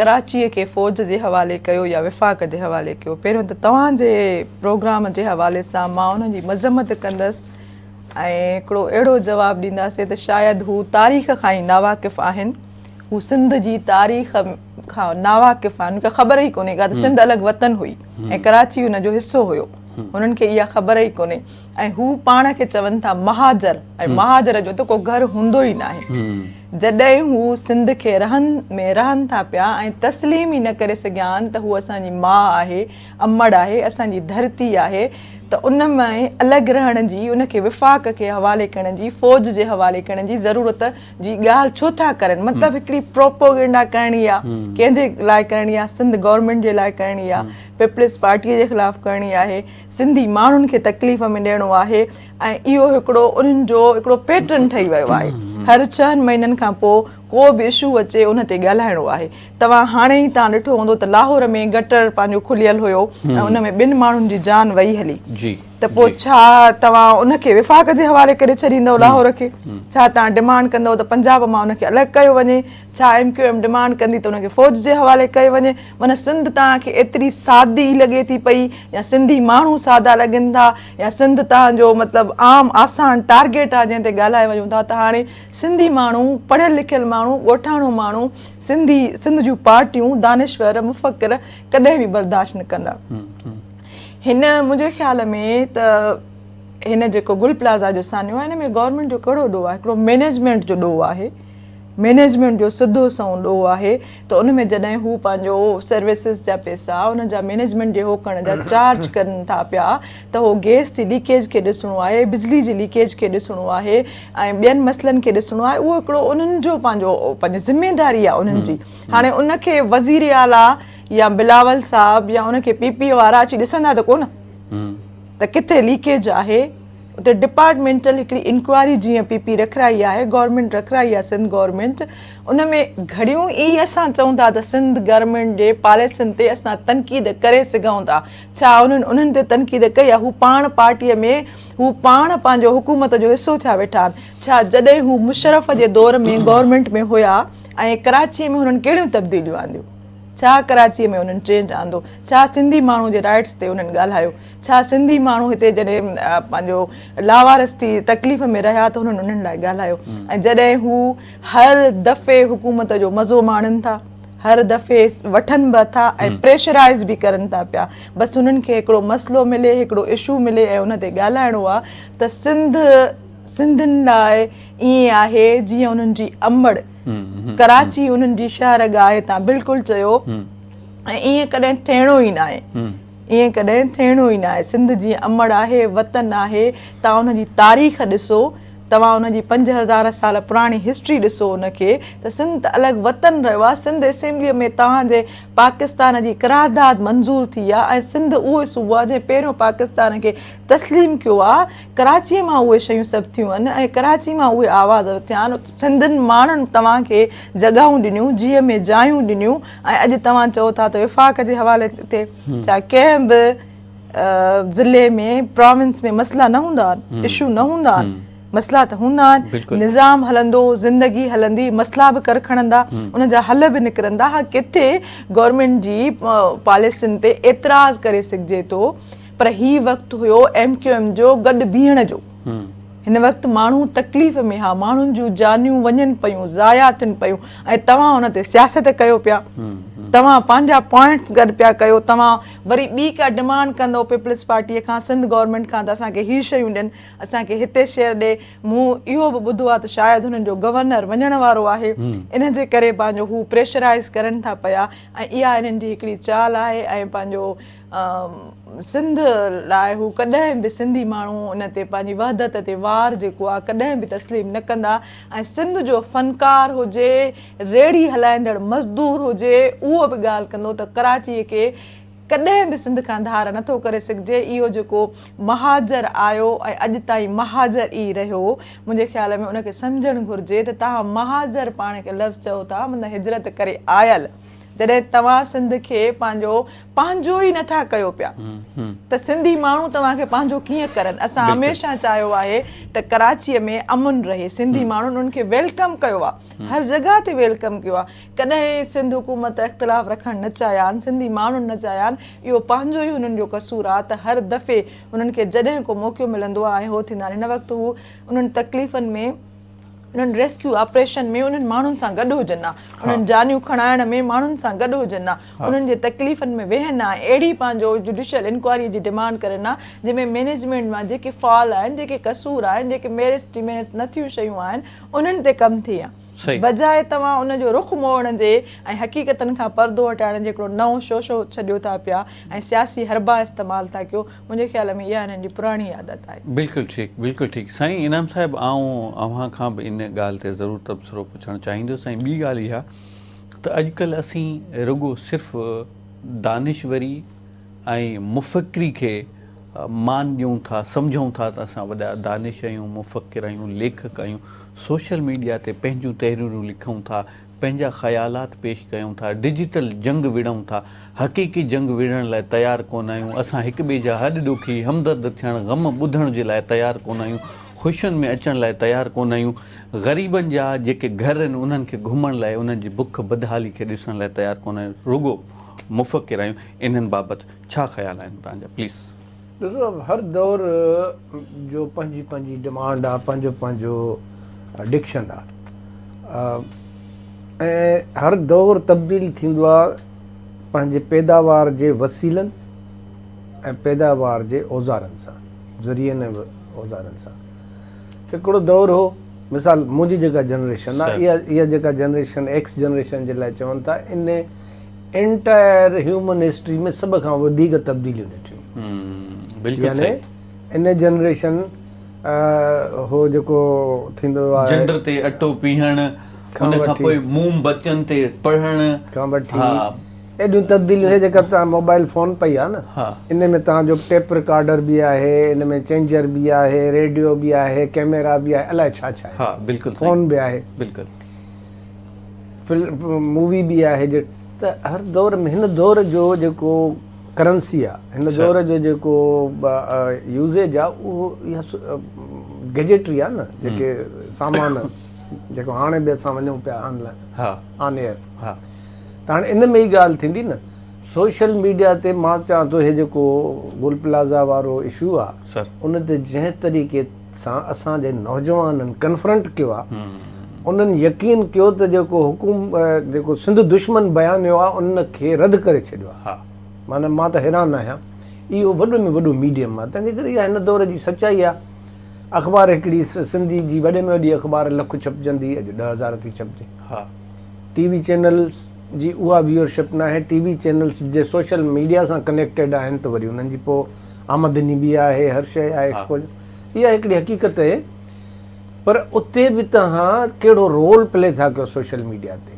ڪراچي کي فوج جي حوالي ڪيو يا وفاق جي حوالي ڪيو پهريون ته توهان جي پروگرام جي حوالي سان مان انهن جي مذمت ڪندس ۽ هڪڙو اهڙو جواب ڏينداسين ته شايد هو تاريخ کان ئي ناواقف آهن هو سنڌ جي تاريخ کان ناواقف آهن ان کي خبر ئي ڪونهي ڪا ته سنڌ الڳ وطن هئي ۽ ڪراچي ان جو حصو هيو هنن کي اها خبر ئي ڪونهي ۽ هو پاڻ کي چون ٿا مهاجر ۽ مهاجر جو ته ڪو گهر هوندو ئي ناهي. جڏهن هو سنڌ کي رهن ۾ رهن ٿا پيا ۽ تسليم ئي نه ڪري سگهيا آهن ته هو اسان جي ماء آهي، امڙ آهي، اسان جي ڌرتي آهي ته ان ۾ الڳ رهڻ جي، ان کي وفاق کي حوالي ڪرڻ جي، فوج جي حوالي ڪرڻ جي ضرورت جي ڳالهه ڇو ٿا ڪرن؟ مطلب هڪڙي پروپوگينڊا ڪرڻي آ، ڪنهن جي لاء ڪرڻي آ؟ سنڌ گورنمينٽ جي لاء ڪرڻي آ، پيپلز پارٽيء جي خلاف ڪرڻي آهي. سنڌي ماڻهن کي تڪليف ۾ ڏيڻو آهي ۽ اهو هڪڙو انهن جو هڪڙو پيٽرن ٺهي ويو آهي هر ڇهن مهينن کان پوء ڪو به اشو اچي ان تي ڳالهائڻو آهي توهان هاڻي ئي توهان ڏٺو هوندو ته لاهور ۾ گٽر پنهنجو کليل هيو ۽ ان ۾ ٻن ماڻهن جي جان وئي هلي ته پوء ڇا توهان ان کي وفاق جي حوالي ڪري ڇڏيندؤ لاهور کي ڇا توهان ڊمانڊ ڪندؤ ته پنجاب مان ان کي الڳ ڪيو وڃي ڇا ايم ڪيو ايم ڊمانڊ ڪندي ته ان کي فوج جي حوالي ڪيو وڃي؟ معنيٰ سنڌ توهان کي ايتري سادي لڳي ٿي پئي يا سنڌي ماڻهو سادا لڳن ٿا يا سنڌ توهان جو مطلب عام آسان ٽارگيٽ آهي جنهن تي ڳالهائي وڃون ٿا ته هاڻي سنڌي ماڻهو پڙهيل لکيل ماڻهو ڳوٺاڻو ماڻهو سنڌي سنڌ جون پارٽيون دانشور مفڪر ڪڏهن به برداشت نه ڪندا. هن منهنجي خيال ۾ ته هن جيڪو گل پلازا جو سانحو آهي ان ۾ گورنمينٽ جو ڪهڙو ڏوهه آهي هڪڙو مينيجمينٽ جو ڏوهه آهي. مئنيجمينٽ جو سڌو سنئون ڏوهه آهي ته ان ۾ جڏهن هو پنهنجو سروسز جا پئسا ان جا مئنيجمينٽ جي هو ڪرڻ جا چارج ڪن ٿا پيا ته هو گئس جي ليڪيج کي ڏسڻو آهي بجلي جي ليڪيج کي ڏسڻو آهي ۽ ٻين مسئلن کي ڏسڻو آهي اهو هڪڙو انهن جو پنهنجو پنهنجي ذميداري آهي انهن جي هاڻي ان کي وزير اعليٰ يا بلاول صاحب يا ان کي پي پي وارا اچي ڏسندا ته ڪونه ته ڪٿي ليڪيج آهي اتي ڊپارٽمينٽل هڪڙي انڪوائري جيئن پي پي رکرائي آهي گورنمينٽ رکرائي آهي سنڌ گورنمينٽ ان ۾ گهڙيون ئي اسان چئون ٿا ته سنڌ گورنمينٽ جي پاليسين تي اسان تنقيد ڪري سگهون ٿا ڇا انهن انهن تي تنقيد ڪئي آهي هو پاڻ پارٽي ۾ هو پاڻ پنهنجو حڪومت جو حصو ٿيا ويٺا آهن ڇا جڏهن هو مشرف جي دور ۾ گورنمينٽ ۾ هيا ۽ ڪراچي ۾ هنن ڪهڙيون تبديليون آنديون ڇا ڪراچي ۾ انهن چينج آندو ڇا سنڌي ماڻهو جي رائٽس تي انهن ڳالهايو ڇا سنڌي ماڻهو هتي جڏهن پنهنجو لاوارث ٿي تڪليف ۾ رهيا ته هنن انهن لاء ڳالهايو ۽ جڏهن هو هر دفعي حڪومت جو مزو ماڻن ٿا هر دفعي وٺن به ٿا ۽ پريشرائز به ڪرن ٿا پيا بس هنن کي هڪڙو مسئلو ملي هڪڙو اشو ملي ۽ ان تي ڳالهائڻو آ ته سنڌ سنڌين لاء ائين آهي جيئن انهن جي امڙ ڪراچي انهن جي شهر گاهه تان بلڪل چيو ۽ ائين ڪڏهن ٿيڻو ئي ناهي ائين ڪڏهن ٿيڻو ئي ناهي. سنڌ جيئن امڙ آهي، وطن آهي، توهان ان جي تاريخ ڏسو، توهان ان جي 5000 سال پراڻي هسٽري ڏسو ان کي ته سنڌ ته الڳ وطن رهيو آهي، سنڌ اسيمبليء ۾ توهان جي پاڪستان جي قرارداد منظور ٿي آهي ۽ سنڌ اهو ئي صوبو آهي جنهن پهريون پاڪستان کي تسليم ڪيو آهي، ڪراچيء مان اهي شيون سڀ ٿيون آهن ۽ ڪراچي مان اهي آواز اٿيا آهن، سنڌين ماڻهن توهان کي جڳهون ڏنيون، جيء ۾ جايون ڏنيون ۽ اڄ توهان چئو ٿا ته وفاق جي حوالي ٿئي. ڇا ڪنهن به ضلعي ۾ پراونس ۾ مسئلا نه هوندا آهن اشو نه هوندا آهن مسئلا ته هوندا آهن نظام هلندو زندگي هلندي مسئلا به ڪر کڻندا ان جا حل به نڪرندا ها ڪٿي گورنمينٽ جي پاليسين تي اعتراض ڪري سگهجي ٿو پر هي وقت هيو ايم ڪيو ايم جو گڏ بيهڻ جو هن وقت ماڻهو تڪليف ۾ ها ماڻهن جون جانيون وڃن پيون ضايع ٿين پيون ۽ توهان ان تي سياست ڪيو پيا توهان پنهنجا پوائنٽس گڏ پيا ڪيو توهان وري ٻي ڪا ڊمانڊ ڪندو پيپلز پارٽي کان سنڌ گورنمينٽ کان ته اسان کي هي شيون ڏين اسان کي هتي شيئر ڏي مون اهو به ٻڌو آهي ته شايد هنن جو گورنر وڃڻ وارو آهي ان جي ڪري پنهنجو هو پريشرائز ڪرن ٿا پيا ۽ اها انهن جي هڪڙي چال آهي ۽ پنهنجو سنڌ لاء هو ڪڏهن به سنڌي ماڻهو ان تي پنهنجي وحدت تي وار جيڪو آهي ڪڏهن به تسليم نه ڪندا ۽ سنڌ جو فنڪار هجي ريڙهي هلائيندڙ مزدور هجي اهو به ڳالهه ڪندو ته ڪراچي کي ڪڏهن به سنڌ کان ڌار نٿو ڪري سگهجي اهو جيڪو مهاجر آيو ۽ اڄ تائين مهاجر ئي رهيو منهنجي خيال ۾ ان کي سمجهڻ گهرجي ته توهان مهاجر پاڻ کي لفظ چئو ٿا معنيٰ هجرت ڪري آيل. جڏهن توهان سنڌ کي پنهنجو پنهنجو ئي نٿا ڪيو پيا ته سنڌي ماڻهو توهان کي پنهنجو ڪيئن ڪرن؟ اسان هميشه چاهيو آهي ته ڪراچيء ۾ امن رهي، سنڌي ماڻهن انهن کي welcome ڪيو آهي، هر جڳهه تي welcome ڪيو آهي، ڪڏهن سنڌ حڪومت اختلاف رکڻ نه چاهيا آهن، سنڌي ماڻهن نه چاهيا آهن، اهو پنهنجو ئي هنن جو قصور آهي ته هر دفعي هنن کي جڏهن ڪو موقعو ملندو آهي ۽ هو ٿيندا آهن، هن وقت هو انهن تڪليفن ۾. انهن ريسڪيو آپريشن ۾ انهن ماڻهن سان گڏ هجن ها، انهن جانيون کڻائڻ ۾ ماڻهن سان گڏ هجن ها، انهن جي تڪليفن ۾ ويهن ها ۽ اهڙي پنهنجو جڊيشل انڪوائري جي ڊمانڊ ڪرن ها جنهن ۾ مئنيجمينٽ مان جيڪي فال آهن، جيڪي قصور آهن، جيڪي ميرٽس ڊيميرٽس نه ٿيون شيون آهن انهن تي ڪم ٿئي ها. بجاء توهان ان جو رخ موڙڻ جي ۽ حقيقتن کان پردو هٽائڻ جي هڪڙو نئون شوشو ڇڏيو ٿا پيا ۽ سياسي حربا استعمال ٿا ڪيو. منهنجي خيال ۾ اها هنن جي پراڻي عادت آهي. بلڪل ٺيڪ بلڪل ٺيڪ سائين انعام صاحب آئون اوهان کان به ان ڳالهه تي ضرور تبصرو پڇڻ چاهيندس ۽ ٻي ڳالهه اها ته اڄڪلهه اسين رڳو صرف دانشوري ۽ مفڪري کي مان ڏيون ٿا سمجهون ٿا ته اسان وڏا دانش آهيون مفڪر آهيون ليکڪ آهيون سوشل ميڊيا تي پنهنجون تحريرون لکون ٿا پنهنجا خيالات پيش ڪيون ٿا، ڊجيٽل جنگ وڙهون ٿا، حقيقي جنگ وڙهڻ لاء تيار ڪونه آهيون، اسان هڪ ٻئي جا هڏ ڏوکي، همدرد ٿيڻ، غم ٻڌڻ جي لاء تيار ڪونه آهيون، خوشين ۾ اچڻ لاء تيار ڪونه آهيون، غريبن جا جيڪي گهر آهن انهن کي گهمڻ لاء انهن جي بک بدحالي کي ڏسڻ لاء تيار ڪونه آهيون، رڳو مفڪر آهيون، انهن بابت ڇا خيال آهن توهان جا پليز. ڏسو هر دور جو پنهنجي پنهنجي ڊمانڊ آ پنهنجو پنهنجو ڊڪشن آ ۽ هر دور تبديل ٿيندو آ پنهنجي پيداوار جي وسيلن ۽ پيداوار جي اوزارن سان ذريعن ۽ اوزارن سان هڪڙو دور هو مثال منهنجي جيڪا جنريشن آ اها اها جيڪا جنريشن ايڪس جنريشن جي لاء چون ٿا ان انٽائر هيومن هسٽري ۾ سڀ کان وڌيڪ تبديليون ڏٺيون بلڪل يعني ان جنريشن هو جيڪو ٿيندو آهي جنڊ تي اٽو پيهڻ ان کان پوء موم بتين تي پڙهڻ کان وٺي ايڏيون تبديليون هي جيڪا توهان موبائل فون پئي آهي نه ان ۾ توهان جو ٽيپ رڪارڊر به آهي ان ۾ چينجر به آهي ريڊيو به آهي ڪيميرا به آهي الائي ڇا ڇا آهي بلڪل فون به آهي بلڪل فلم مووي به آهي ته هر دور ۾ هن دور جو جيڪو ڪرنسي آ هن دور جو جيڪو يوزيج آ اهو اها گيجيٽري آ نه جيڪي سامان جيڪو هاڻي به اسان وڃون پيا آن لائن ها آن ايئر ها ته هاڻي ان ۾ ئي ڳالهه ٿيندي نه سوشل ميڊيا تي مان چوان ٿو هي جيڪو گل پلازا وارو اشو آ ان تي جنهن طريقي سان اسان جي نوجوانن ڪنفرنٽ ڪيو آ انهن يقين ڪيو ته جيڪو حڪوم جيڪو سنڌ دشمن بيانيو آ ان کي رد ڪري ڇڏيو آ معنی مان ته حيران آهيان اهو وڏو ۾ وڏو ميڊيم آ تنهنجي ڪري اها هن دور جي سچائي آ اخبار هڪڙي سنڌي جي وڏي ۾ وڏي اخبار لک ڇپجندي اڄ 10000 ٿي ڇپجي ٽي وي چينلز جي اها ويورشپ ناهي ٽي وي چينلز جي سوشل ميڊيا سان ڪنيڪٽيڊ آهن ته وري انهن جي پوء آمدني به آهي هر شيء آهي ايڪسپوجر اها هڪڙي حقيقت آهي پر اتي به توهان ڪهڙو رول پلي ٿا ڪيو سوشل ميڊيا تي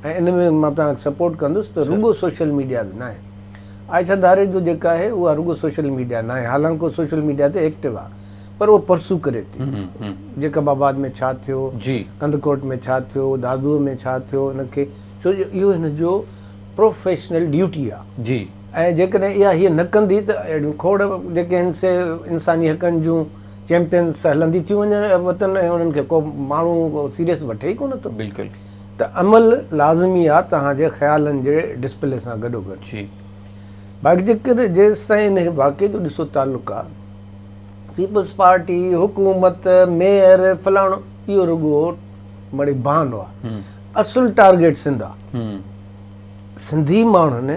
۽ ان ۾ مان توهان کي سپورٽ ڪندس ته رڳو سوشل ميڊيا به ناهي عائشه ڌاريجو جيڪا آهي اها رڳو سوشل ميڊيا ناهي حالانڪه هو سوشل ميڊيا تي ايڪٽو آهي پر اهو پرسو ڪري ٿي جيڪب آباد ۾ ڇا ٿيو ڪنڌڪوٽ ۾ ڇا ٿيو دادو ۾ ڇا ٿيو ان کي ڇو جو اهو هن جو پروفيشنل ڊيوٽي آهي جي ۽ جيڪڏهن اها هيء نه ڪندي ته اهڙيون کوڙ جيڪي آهن سي انساني حقن جون چيمپيئنس هلندي ٿيون وڃن وتن ۽ انهن کي ڪو ماڻهو سيريس وٺي ئي ڪونه ٿو. بلڪل. ته عمل لازمي آ توهان جي خيالن جي ڊسپلي سان گڏوگڏ. جي. باقي جيڪڏهن جيستائين ان واقعي جو ڏسو تعلق آ پيپلز پارٽي، حڪومت، ميئر، فلاڻو اهو رڳو مڙئي بهانو آ. اصل ٽارگيٽ سنڌ آ. سنڌي ماڻهن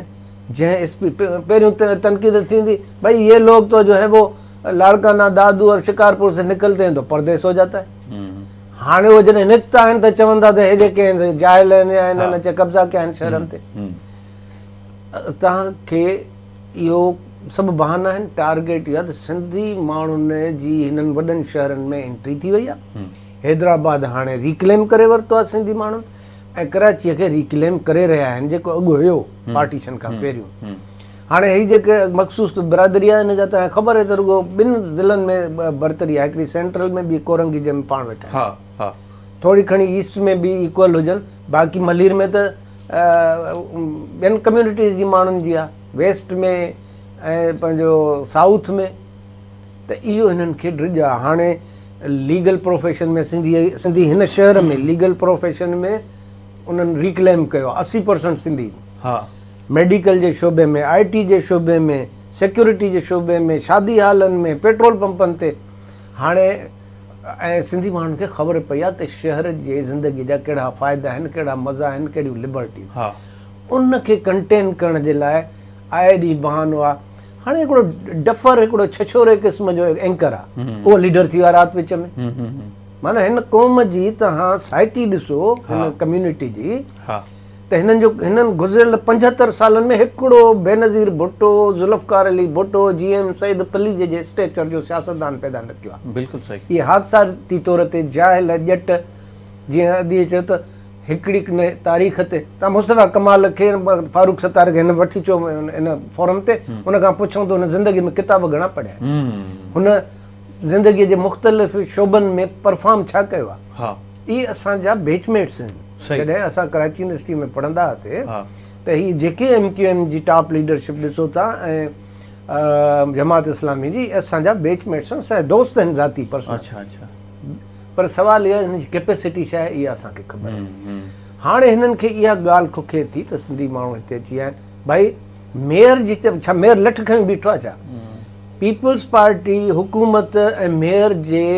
جنهن ايس پي پهريون تنقيد ٿيندي ڀائي يي لوگ تو جو هي وو لاڙڪانا دادو اور شڪارپور سي نڪلتي هين تو پرديس هو جاتا هي هاڻي هو جڏهن نڪتا آهن ته چون ٿا ته هي جيڪي آهن جاهل آهن يا هنن اچي قبضا ڪيا آهن شهرن تي توهان کي اهو سڀ بهانا آهن ٽارگيٽ اهو آهي ته سنڌي ماڻهن جي هنن وڏن شهرن ۾ انٽري ٿي وئي آهي حيدرآباد هاڻي ريڪليم ڪري ورتو آهي سنڌي ماڻهن ۽ ڪراچيء کي ريڪليم ڪري رهيا آهن جيڪو اڳ هيو پارٽيشن کان پهريون هاڻي هي جيڪي مخصوص برادري آهي ان جا توهان کي خبر آهي ته رڳو ٻن ضلعن ۾ برتري آهي هڪڙي سينٽرل ۾ ٻي ڪورنگي جنهن ۾ پاڻ ويٺا آهن ٿوري کڻي ايسٽ ۾ به ايڪول هجن باقي ملير ۾ ته ٻين ڪميونٽيز جي ماڻهن جي آهي ويسٽ ۾ ۽ پنهنجو سائوٿ ۾ ته اهو هنن کي ڊڄ آهي هاڻي ليگل پروفيشن ۾ سنڌي سنڌي هن شهر ۾ ليگل پروفيشن ۾ انهن ريڪليم ڪيو آهي 80% سنڌي ها ميڊيڪل جي شعبي ۾ آء ٽي جي شعبي ۾ سيڪيورٽي جي شعبي ۾ شادي هالن ۾ پيٽرول پمپن تي هاڻي ۽ سنڌي ماڻهن کي خبر پئي آهي ته شهر جي زندگي جا ڪهڙا فائدا آهن ڪهڙا مزا آهن ڪهڙيون لبرٽيز ان کي ڪنٽين ڪرڻ جي لاء آئي ڏينهن بهانو آهي هاڻي هڪڙو ڊفر هڪڙو ڇڇوري قسم جو اينڪر آهي اهو ليڊر ٿي ويو آهي رات وچ ۾ معنيٰ هن قوم جي توهان سائيڪي ڏسو هن ڪميونٽي جي ته هنن جو هنن گذريل 75 سالن ۾ هڪڙو بينظير ڀٽو، ذوالفقار علي ڀٽو، جي ايم سيد پليجي جي اسٽيچر جو سياستدان پيدا نه ڪيو آهي. بلڪل صحيح. اهي حادثاتي طور تي جاهل ڄٽ جيئن اديء چيو ته هڪڙي نه تاريخ تي تان مصطفيٰ ڪمال کي فاروق ستار کي هن وٺي چو ان فورم تي ان کان پڇون ته هن زندگي ۾ ڪتاب گهڻا پڙهيا آهن هن زندگي جي مختلف شعبن ۾ پرفارم ڇا ڪيو آهي. ها. اهي اسان جا بيچ ميٽس آهن. جڏهن اسان ڪراچي يونيورسٽي ۾ پڙهندا هئاسي ته هي جيڪي ايم ڪيو ايم جي ٽاپ ليڊرشپ ڏسو ٿا ۽ جماعت اسلامي جي اسان جا بيچ ميٽس آهن اسان جا دوست آهن ذاتي پرسنل. اڇا اڇا. پر سوال اهو آهي هنن جي ڪيپيسٽي ڇا آهي اها اسان کي خبر آهي. هاڻي هنن کي اها ڳالهه ککي ٿي ته سنڌي ماڻهو هتي اچي ويا آهن ڀائي ميئر جي ڇا ميئر لٺ کنيو بيٺو آهي ڇا؟ پيپلز پارٽي حڪومت ۽ ميئر جي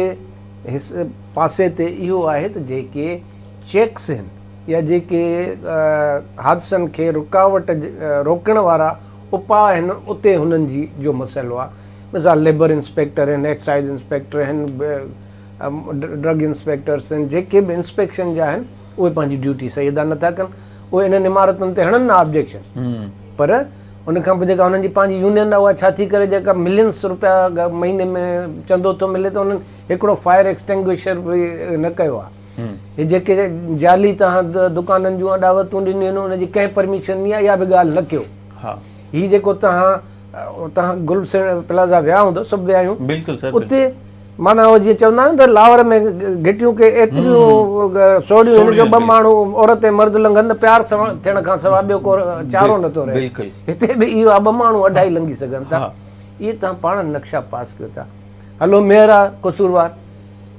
پاسي تي اهو آهي ته جيڪي چيڪس آهن يا جيڪي حادثن کي رڪاوٽ روڪڻ وارا اپاء آهن اتي هنن جي جو مسئلو آهي مثال ليبر انسپيڪٽر آهن ايڪسائيز انسپيڪٽر آهن ڊرگ انسپيڪٽرس آهن جيڪي به انسپيڪشن جا آهن اهي پنهنجي ڊيوٽي صحيح ادا نٿا ڪن اهي انهن عمارتن تي هڻن نه آبجيڪشن پر ان کان پوء جيڪا انهن جي پنهنجي يونين آهي اها ڇا ٿي ڪري جيڪا ملينس روپيا مهيني ۾ چندو ٿو ملي ته انهن هڪڙو فائر ايڪسٽنگوشر به نه ڪيو آهي. هي جيڪي جعلي توهان دڪانن جون اڏاوتون ڏنيون آهن ان جي ڪنهن پرميشن ڏني آهي اها به ڳالهه نه ڪيو. هي جيڪو توهان توهان گل پلازا ويا هوندو سڀ ويا آهيون بلڪل سر اتي معنيٰ هو جيئن چوندا آهن ته لاهور ۾ گهٽيون ڪي ايتريون سوڙهيون آهن جو ٻه ماڻهو عورت ۽ مرد لنگهن ته پيار سان ٿيڻ کان سواء ٻيو ڪو چارو نٿو رهي. هتي به اهو آهي ٻه ماڻهو اڍائي لنگهي سگهن ٿا. اهي توهان پاڻ نقشا پاس ڪيو ٿا. هلو ميئر آ قصوروار.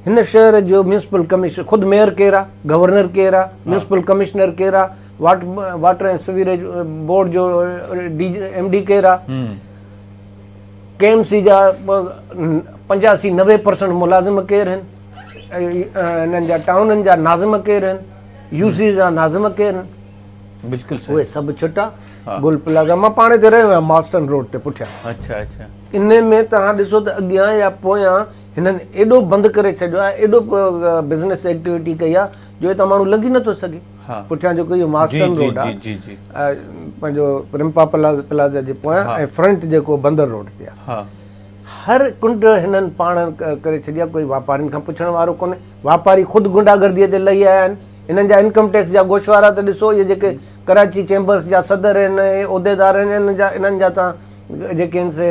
هن شهر جو ميونسپل ڪمشنر خود ميئر ڪير آ، گورنر ڪير آ، ميونسپل ڪمشنر ڪير آ، واٽر ۽ سويريج بورڊ جو ڊي ايم ڊي ڪير آ، ڪي ايم سي جا 85 90 پرسنٽ ملازم ڪير هن، هنن جا ٽائونن جا ناظم ڪير هن، يو سيز جا ناظم ڪير هن. بلڪل صحيح. اهي سڀ ڇٽا گل پلازا مان پاڻ هتي رهيو آهيان مارسٽن روڊ تي پٺيان. اڇا اڇا. انهي ۾ توهان ڏسو ته اڳيان يا پويان هنن ايڏو بند ڪري ڇڏيو آهي ايڏو بزنس ايڪٽيوٽي ڪئي آهي جو هتان ماڻهو لنگهي نٿو سگهي. پٺيان جيڪو اهو مارسٽن روڊ آهي پنهنجو رمپا پلازا جي پويان ۽ فرنٽ جيڪو بندر روڊ تي آهي. هر ڪنڊ هنن پاڻ ڪري ڇڏي آهي ڪوئي واپارين کان پڇڻ وارو ڪونهي واپاري خود گنڊا گردي تي لهي آيا آهن. هنن جا انڪم ٽيڪس جا گوشوارا ته ڏسو اهي جيڪي ڪراچي چيمبرس جا صدر آهن ۽ عهديدار آهن انهن جا انهن جا تان جيڪي آهن سي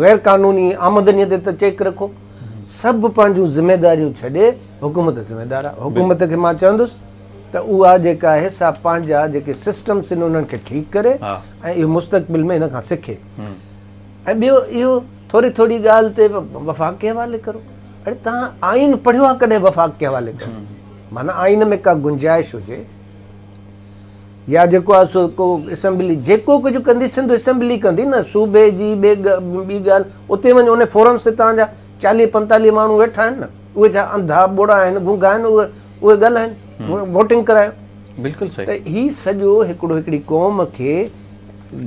غير قانوني آمدني تي ته چيڪ رکو سڀ پنهنجون ذميداريون ڇڏي حڪومت ذميدار آهي حڪومت کي مان چوندس ته اها جيڪا آهي سا پنهنجا جيڪي سسٽمس آهن انهن کي ٺيڪ ڪري ۽ اهو مستقبل ۾ هن کان سکي ۽ ٻيو اهو ٿوري ٿوري ڳالهه تي وفاق کي حوالي ڪرو اڙي توهان آئين پڙهيو آهي ڪڏهن وفاق کي حوالي ڪرو معنيٰ آئين ۾ ڪا گنجائش هجي يا جيڪو آهي سو ڪو اسيمبلي جيڪو ڪجهه ڪندي سنڌ اسيمبلي ڪندي نه صوبي جي ٻي ٻي ڳالهه اتي وڃ ان فورمس تي توهان جا 40 45 ماڻهو ويٺا آهن نه اهي ڇا انڌا ٻوڙا آهن گونگا آهن اهي اهي ڳالهائن ووٽنگ ڪرايو بلڪل صحيح ته هي سڄو هڪڙو هڪڙي قوم کي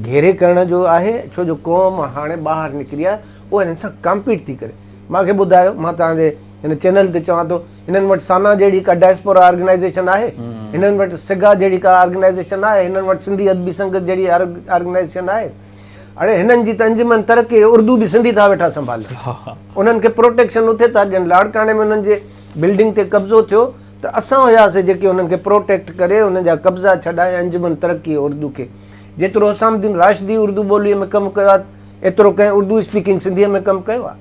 گهيري ڪرڻ جو آهي ڇو جو قوم هاڻي ٻاهر نڪري آهي اها هنن سان ڪامپيٽ ٿي ڪري مان کي ٻڌايو مان توهان جي هن چينل تي چوان ٿو هنن وٽ سانا جهڙي ڪا ڊائسپورا آرگنائيزيشن آهي؟ هنن وٽ سگا جهڙي ڪا آرگنائيزيشن آهي؟ هنن وٽ سنڌي ادبي سنگت جهڙي آرگنائيزيشن آهي؟ اڙي هنن جي ته انجمن ترقي اردو به سنڌي ٿا ويٺا سنڀالين. انهن کي پروٽيڪشن اتي ٿا ڏين. لاڙڪاڻي ۾ انهن جي بلڊنگ تي قبضو ٿيو ته اسان هياسي جيڪي انهن کي پروٽيڪٽ ڪري انهن جا قبضا ڇڏايا انجمن ترقي اردو کي. جيترو حسام الدين راشدي اردو ٻوليء ۾ ڪم ڪيو آهي ايترو ڪنهن اردو اسپيڪنگ سنڌيء ۾ ڪم ڪيو آهي؟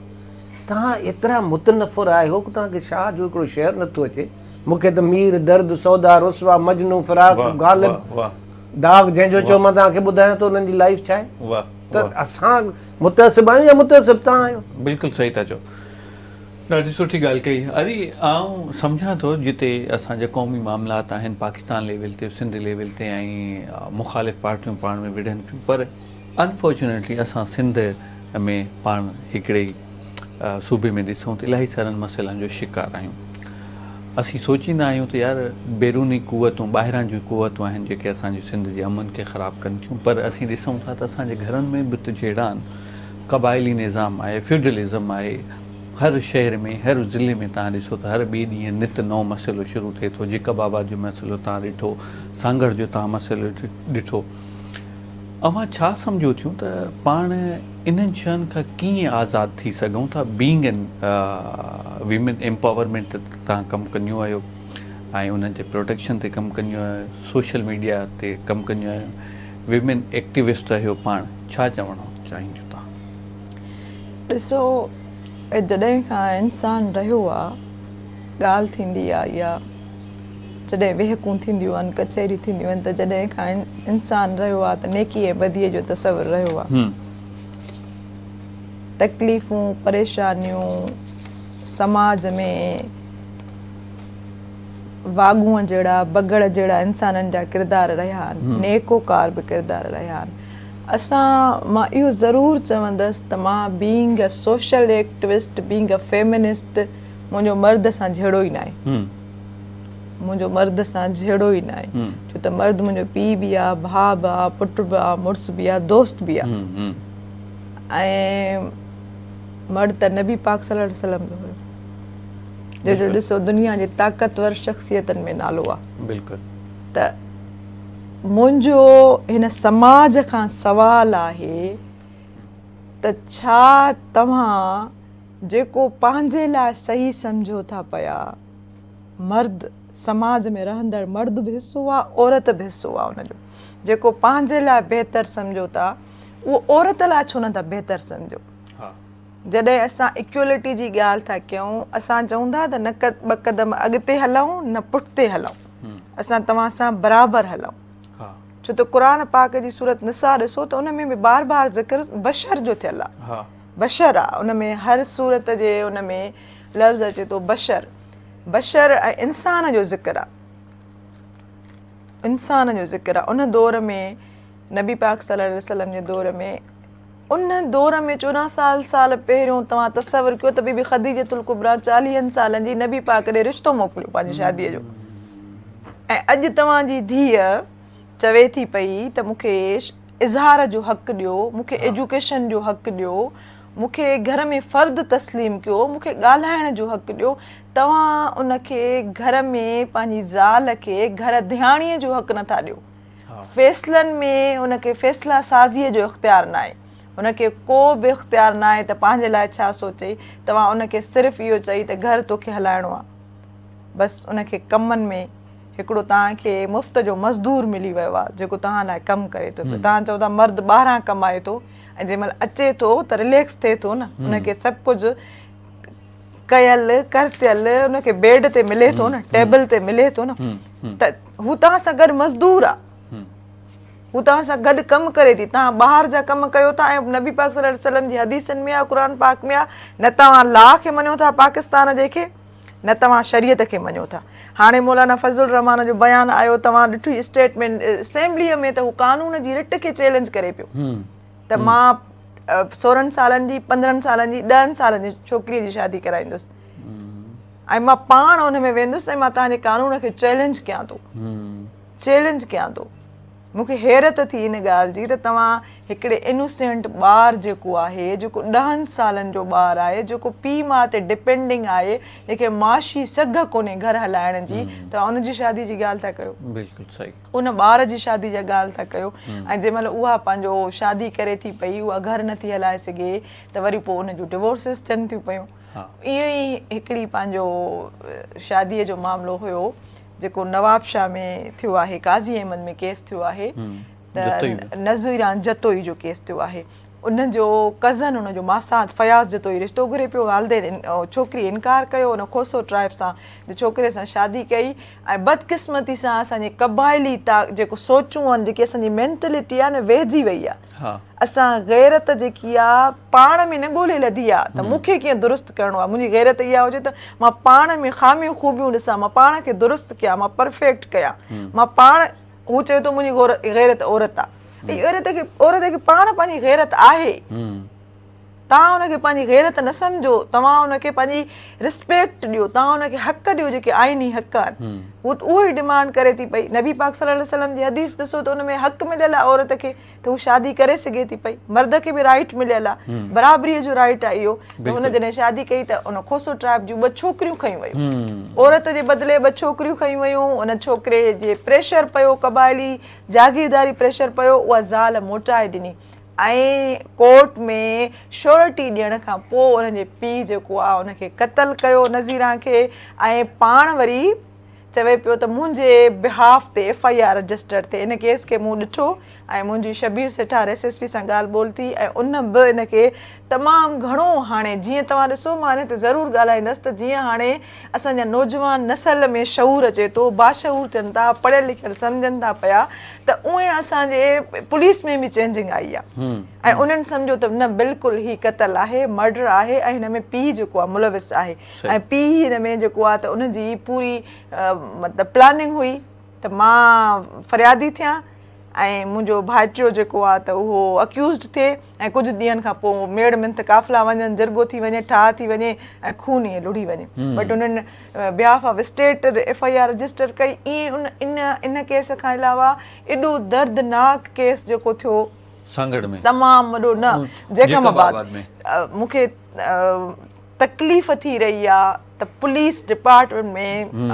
توهان ايترا متنفر آهيو ڪه توهان کي شاهه جو هڪڙو شعر نٿو اچي. مون کي ته مير، درد، سودا، رسوا، مجنون، فراق، غالب، داغ جنهن جو چئو مان توهان کي ٻڌايان ٿو انهن جي لائيف ڇا آهي. ته اسان متعصب آهيون يا متعصب توهان آهيو. بلڪل صحيح ٿا چئو. ڏاڍي سٺي ڳالهه ڪئي ادي آئون سمجهان ٿو جتي اسان جا قومي معاملات آهن پاڪستان ليول تي سنڌ ليول تي ۽ مخالف پارٽيون پاڻ ۾ وڙهن ٿيون پر انفارچونيٽلي اسان سنڌ ۾ پاڻ هڪڙي صوبي ۾ ڏسون ته الاهي سارن مسئلن جو شڪار آهيون اسين سوچيندا آهيون ته يار بيروني قوتون ٻاهران جون قوتون آهن جيڪي اسان جي سنڌ جي امن کي خراب ڪن ٿيون پر اسين ڏسون ٿا ته اسان جي گهرن ۾ به ته جهيڙا آهن قبائلي نظام آهي فيوڊلزم آهي هر شهر ۾ هر ضلعي ۾ توهان ڏسو ته هر ٻئي ڏينهن نت نئون مسئلو شروع ٿئي ٿو جيڪب آباد جو مسئلو توهان ڏٺو سانگهڙ جو توهان مسئلو ڏٺو اوهان ڇا سمجهو ٿيون ته پاڻ انهن شين کان ڪيئن آزاد ٿي سگهون ٿا بينگ اين ويمن امپاورمينٽ تي توهان ڪم ڪنديون آهيو ۽ انهن جي پروٽيڪشن تي ڪم ڪنديون آهيو سوشل ميڊيا تي ڪم ڪنديون آهيو ويمن ايڪٽيوسٽ آهيو پاڻ ڇا چوڻ چاهينديون توهان؟ ڏسو جڏهن کان انسان رهيو آ ڳالهه ٿيندي آ يا جڏهن ويهڪون ٿينديون آهن ڪچهريون ٿينديون آهن ته جڏهن کان انسان رهيو آ ته نيڪي ۽ بديء جو تصور رهيو آ تڪليفون پريشانيون سماج ۾ واڳونء جهڙا، بگهڙ جهڙا انسانن جا ڪردار رهيا آهن، نيڪوڪار به ڪردار رهيا آهن. اسان مان اهو ضرور چوندس ته مان being a social activist, being a feminist منهنجو مرد سان جهيڙو ئي ناهي. منهنجو مرد سان جهيڙو ئي ناهي. ڇو ته مرد منهنجو پيء به آ، ڀاء به آ، پٽ به آ، مڙس به آ، دوست به آ. ۽ مرد ته نبي پاڪ صلي الله عليه وسلم به هيو. جنهن جو ڏسو دنيا جي طاقتور شخصيتن ۾ نالو آ. بلڪل. ته منهنجو هن سماج کان سوال آهي ته ڇا توهان جيڪو پنهنجي لاء صحيح سمجهو ٿا پيا مرد سماج ۾ رهندڙ مرد به حصو آ عورت به حصو آ ان جو جيڪو پنهنجي لاء بهتر سمجهو ٿا اهو عورت لاء ڇو نه ٿا بهتر سمجهو. جڏهن اسان ايڪيولٽي جي ڳالهه ٿا ڪيون، اسان چئون ٿا ته نه ٻه قدم اڳتي هلون نه پٺتي هلون، اسان توهان سان برابر هلون. ڇو ته قرآن پاڪ جي سورت نساء ڏسو ته ان ۾ به بار بار ذڪر بشر جو ٿيل آهي. بشر آهي ان ۾ هر سورت جي ان ۾ لفظ اچي ٿو بشر. بشر ۽ انسان جو ذڪر آهي. انسان جو ذڪر آهي. ان دور ۾ نبي پاڪ صلي الله عليه وسلم جي دور ۾ ان دور ۾ 14 سال سال پهريون توهان تصور ڪيو ته بي بي خديجة الڪبريٰ چاليهن سالن جي نبي پاڪ ڏي رشتو موڪليو پنهنجي شاديء جو ۽ اڄ توهان جي ڌيء چوي ٿي پئي ته مون کي اظهار جو حق ڏيو مون کي ايجوڪيشن جو حق ڏيو مون کي گهر ۾ فرد تسليم ڪيو مون کي ڳالهائڻ جو حق ڏيو توهان ان کي گهر ۾ پنهنجي زال کي گهر ڌياڻيء جو حق نٿا ڏيو فيصلن ۾ هن کي فيصلا سازيء جو اختيار ناهي. هن کي ڪو به اختيار ناهي ته پنهنجي لاء ڇا سوچي. توهان ان کي صرف اهو چئي ته گهر توکي هلائڻو آ. بس ان کي ڪمن ۾ هڪڙو توهان کي مفت جو مزدور ملي ويو آ جيڪو توهان لاء ڪم ڪري ٿو پيو. توهان چئو ٿا مرد ٻاهران ڪمائي ٿو ۽ جنهن مهل اچي ٿو ته رليڪس ٿئي ٿو نه. ان کي سڀ ڪجهه ڪيل ڪرتيل ان کي بيڊ تي ملي ٿو نه ٽيبل تي ملي ٿو نه ته هو توهان سان گڏ مزدور آ هو توهان سان گڏ ڪم ڪري ٿي توهان ٻاهر جا ڪم ڪيو ٿا ۽ نبي پاڪ صلي الله عليه وسلم جي حديثن ۾ آ قرآن پاڪ ۾ آ نه توهان لا کي مڃو ٿا پاڪستان جي کي نه توهان شريعت کي مڃو ٿا هاڻي مولانا فضل الرحمان جو بيان آيو توهان ڏٺو اسٽيٽمينٽ اسيمبلي ۾ ته هو قانون جي رٽ کي چئلينج ڪري پيو ته مان سورهن سالن جي پندرهن سالن جي ڏهن سالن جي ڇوڪريء جي شادي ڪرائيندس ۽ مان پاڻ ان ۾ ويندس ۽ مان توهان جي قانون کي چئلينج ڪيان ٿو چئلينج ڪيان ٿو مون کي حيرت ٿي ان ڳالهه جي ته توهان هڪڙي انوسينٽ ٻار جيڪو آهي جيڪو ڏهن سالن جو ٻار آهي جيڪو پيء ماء تي ڊپينڊنگ آهي جنهن کي معاشي سگهه ڪونهي گهر هلائڻ جي توهان ان جي شادي جي ڳالهه ٿا ڪيو بلڪل صحيح ان ٻار جي شادي جا ڳالهه ٿا ڪيو ۽ جنهن مهل اها پنهنجو شادي ڪري ٿي پئي اها گهر نٿي هلائي سگهي ته وري پوء ان جون ڊوورسز ٿين ٿيون پيون ائين ئي هڪڙي پنهنجو شادي جو معاملو هيو جيڪو نوابشاهه ۾ ٿيو آهي قاضي احمد ۾ ڪيس ٿيو آهي ته نظيران جتوئي جو ڪيس ٿيو آهي. ان جو ڪزن ان جو ماسات فياض جتوئي رشتو گهري پيو والدين ڇوڪري انڪار ڪيو ان کوسو ٽرائب سان جي ڇوڪري سان شادي ڪئي ۽ بدقسمتي سان اسان جي قبائلي تا جيڪو سوچون آهن جيڪي اسان جي مينٽلٽي آهي نه ويهجي وئي آهي اسان غيرت جيڪي آ پاڻ ۾ نه ڳولي لڌي آ ته مون کي ڪيئن درست ڪرڻو آ منهنجي غيرت اها هجي ته مان پاڻ ۾ خاميون خوبيون ڏسان مان پاڻ کي درست ڪيان مان پرفيڪٽ ڪيان مان پاڻ هو چوي ٿو منهنجي غيرت عورت آ عورت کي عورت کي پاڻ پنهنجي غيرت آهي توهان ان کي پنهنجي غيرت نه سمجهو توهان ان کي پنهنجي ريسپيڪٽ ڏيو توهان ان کي حق ڏيو جيڪي آئيني حق آهن هو اهو ئي ڊمانڊ ڪري ٿي پئي نبي پاڪ صلي الله عليه وسلم جي حديث ڏسو ته ان ۾ حق مليل آهي عورت کي ته هو شادي ڪري سگهي ٿي پئي مرد کي به رائيٽ مليل آهي برابري جو رائيٽ آهي اهو ته هن جڏهن شادي ڪئي ته ان کوسو ٽرائب جون ٻه ڇوڪريون کنيون ويون عورت جي بدلي ٻه ڇوڪريون کنيون ويون ان ڇوڪري جي پريشر پيو قبائلي جاگيرداري پريشر پيو اها زال موٽائي ڏني ۽ ڪورٽ ۾ شورٽي ڏيڻ کان پوء ان جي پيء جيڪو آ ان کي قتل ڪيو نظيران کي ۽ پاڻ وري چوي پيو ته منهنجي بهاف تي ايف I R register ٿئي ان ڪيس کي مون ڏٺو ۽ منهنجي Shabbir Sethar S S P سان ڳالهه ٻولهه ٿي ۽ ان به ان کي تمام گهڻو هاڻي جيئن توهان ڏسو مان ان تي ضرور ڳالهائيندس ته جيئن هاڻي اسان جا نوجوان نسل ۾ شعور اچي ٿو باشعور ٿين ٿا پڙهيل لکيل سمجهن ٿا پيا ته اونئين اسان جي پوليس ۾ به چينجنگ آئي آهي ۽ انهن سمجهيو ته نه بلڪل هي قتل آهي مرڊر آهي ۽ هن ۾ پيء جيڪو آهي ملوث آهي ۽ پيء هن ۾ جيڪو آهي ته ان جي پوري مطلب پلاننگ هئي ته مان فريادي ٿيان ۽ منهنجو ڀائٽيو جيڪو آهي ته اهو اڪيوزڊ ٿئي ۽ ڪجهه ڏينهن کان پوء ميڙ منٿ قافلا وڃن جرڳو ٿي وڃي ٺاهه ٿي وڃي ۽ خون ائين لڙهي وڃي بٽ انهن behalf of state F I R register ڪئي ائين ان ان ان ڪيس کان علاوه ايڏو دردناڪ ڪيس جيڪو ٿيو سانگهڙ ۾ تمام وڏو نه جيڪب آباد مون کي تڪليف ٿي رهي آ ته police department ۾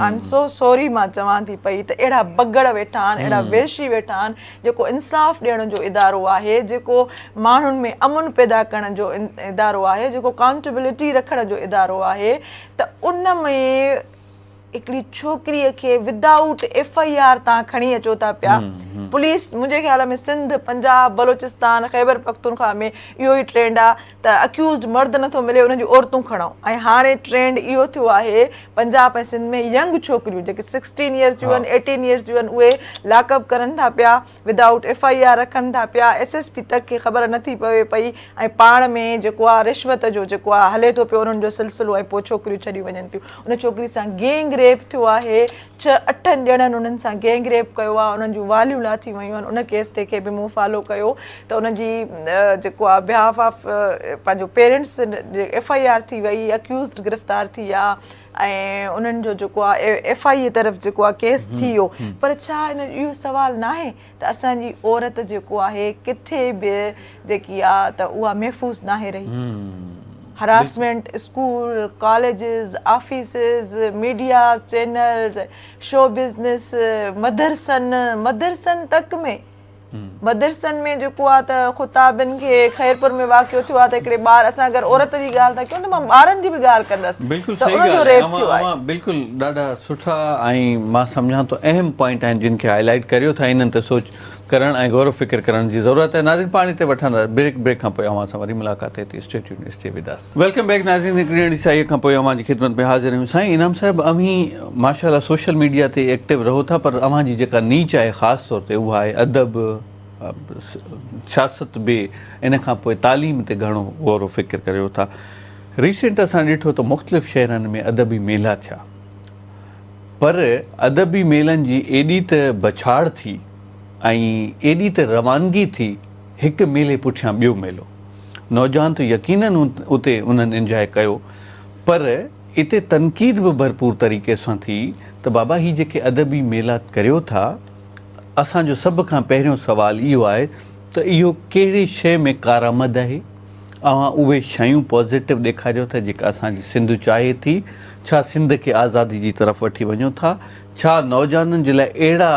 I am so sorry مان چوان ٿي پئي ته اهڙا بگهڙ ويٺا آهن اهڙا وحشي ويٺا آهن جيڪو انصاف ڏيڻ جو ادارو آهي جيڪو ماڻهن ۾ امن پيدا ڪرڻ جو ادارو آهي جيڪو اڪائونٽبلٽي رکڻ جو ادارو آهي ته ان ۾ هڪڙي ڇوڪريء کي ودائوٽ ايف I R تان کڻي اچو ٿا پيا پوليس منهنجي خيال ۾ سنڌ پنجاب بلوچستان خيبر پختونخوا ۾ اهو ئي ٽرينڊ آ ته اڪيوزڊ مرد نٿو ملي انهن جون عورتون کڻو ۽ هاڻي ٽرينڊ اهو ٿيو آهي پنجاب ۽ سنڌ ۾ ينگ ڇوڪريون جيڪي سڪسٽين ايئرس جون آهن ايٽين ايئرس جون آهن اهي لاڪ اپ ڪرن ٿا پيا ودائوٽ ايف I R رکن ٿا پيا ايس ايس پي تڪ کي خبر نٿي پوي پئي ۽ پاڻ ۾ جيڪو آ رشوت جو جيڪو آ هلي ٿو پيو انهن جو سلسلو ۽ پوء ڇوڪريون ڇڏيون وڃن ٿيون ان ڇوڪري سان گينگ ريپ ٿيو آهي ڇهه اٺن ڄڻن انهن سان گينگ ريپ ڪيو آ انهن جون واليون لاٿيون ويون آهن ان ڪيس تي کي به مون فالو ڪيو ته ان جي جيڪو آ بيهاف آف پنهنجو پيرنٽس ايف I R ٿي وئي اڪيوزڊ گرفتار ٿي ويا ۽ انهن جو جيڪو آ ايف I اي طرف جيڪو آ ڪيس ٿي ويو پر ڇا ان اهو سوال ناهي ته اسان جي عورت جيڪو آهي ڪٿي به جيڪي آ ته اها محفوظ ناهي رهي harassment school colleges offices media channels show business مدرسن مدرسن تڪ ۾ مدرسن ۾ جيڪو آ ته خطابن کي خيرپور ۾ واقعو ٿيو آ ته هڪڙي ٻار اسان اگر عورت جي ڳالهه ٿا ڪيون ته مان ٻارن جي به ڳالهه ڪندس بلڪل ته صحيح ان جو ڳالهه ريپ آهي ٿيو آهي. اوهان بلڪل ڏاڍا سٺا ۽ مان سمجهان ٿو اهم پوائنٽ آهن جن کي هائي لائيٽ ڪريو ٿا انهن تي سوچ ڪرڻ ۽ غور و فڪر ڪرڻ جي ضرورت آهي ناظرين پاڻ هتي وٺندا بريڪ بريڪ کان پوء اوهان سان وري ملاقات ٿئي ٿي stay tune stay with us. Welcome back ناظرين هڪڙي اهڙي سائي کان پوء اوهان جي خدمت ۾ حاضر آهيون سائين انعام صاحب اوهين ماشاء الله سوشل ميڊيا تي ايڪٽو رهو ٿا پر اوهان جي جيڪا نيچ آهي خاص طور تي اها آهي ادب سياست به ان کان پوء تعليم تي گهڻو غور و فڪر ڪريو ٿا ريسينٽ اسان ڏٺو ته مختلف شهرن ۾ ادبي ميلا ٿيا پر ادبي ميلن جي ايڏي ته بڇاڙ ٿي ۽ ايڏي ته روانگي ٿي هڪ ميلي پٺيان ٻيو ميلو. نوجوان ته يقينن اتي انهن انجواء ڪيو پر اتي تنقيد به ڀرپور طريقي سان ٿي ته بابا هي جيڪي ادبي ميلا ڪريو ٿا اسان جو سڀ کان پهريون سوال اهو آهي ته اهو ڪهڙي شيء ۾ ڪارآمد آهي؟ اوهان اهي شيون پازيٽو ڏيکاريو ٿا جيڪا اسان جي سنڌ چاهي ٿي؟ ڇا سنڌ کي آزادي جي طرف وٺي وڃو ٿا؟ ڇا نوجوانن جي لاء اهڙا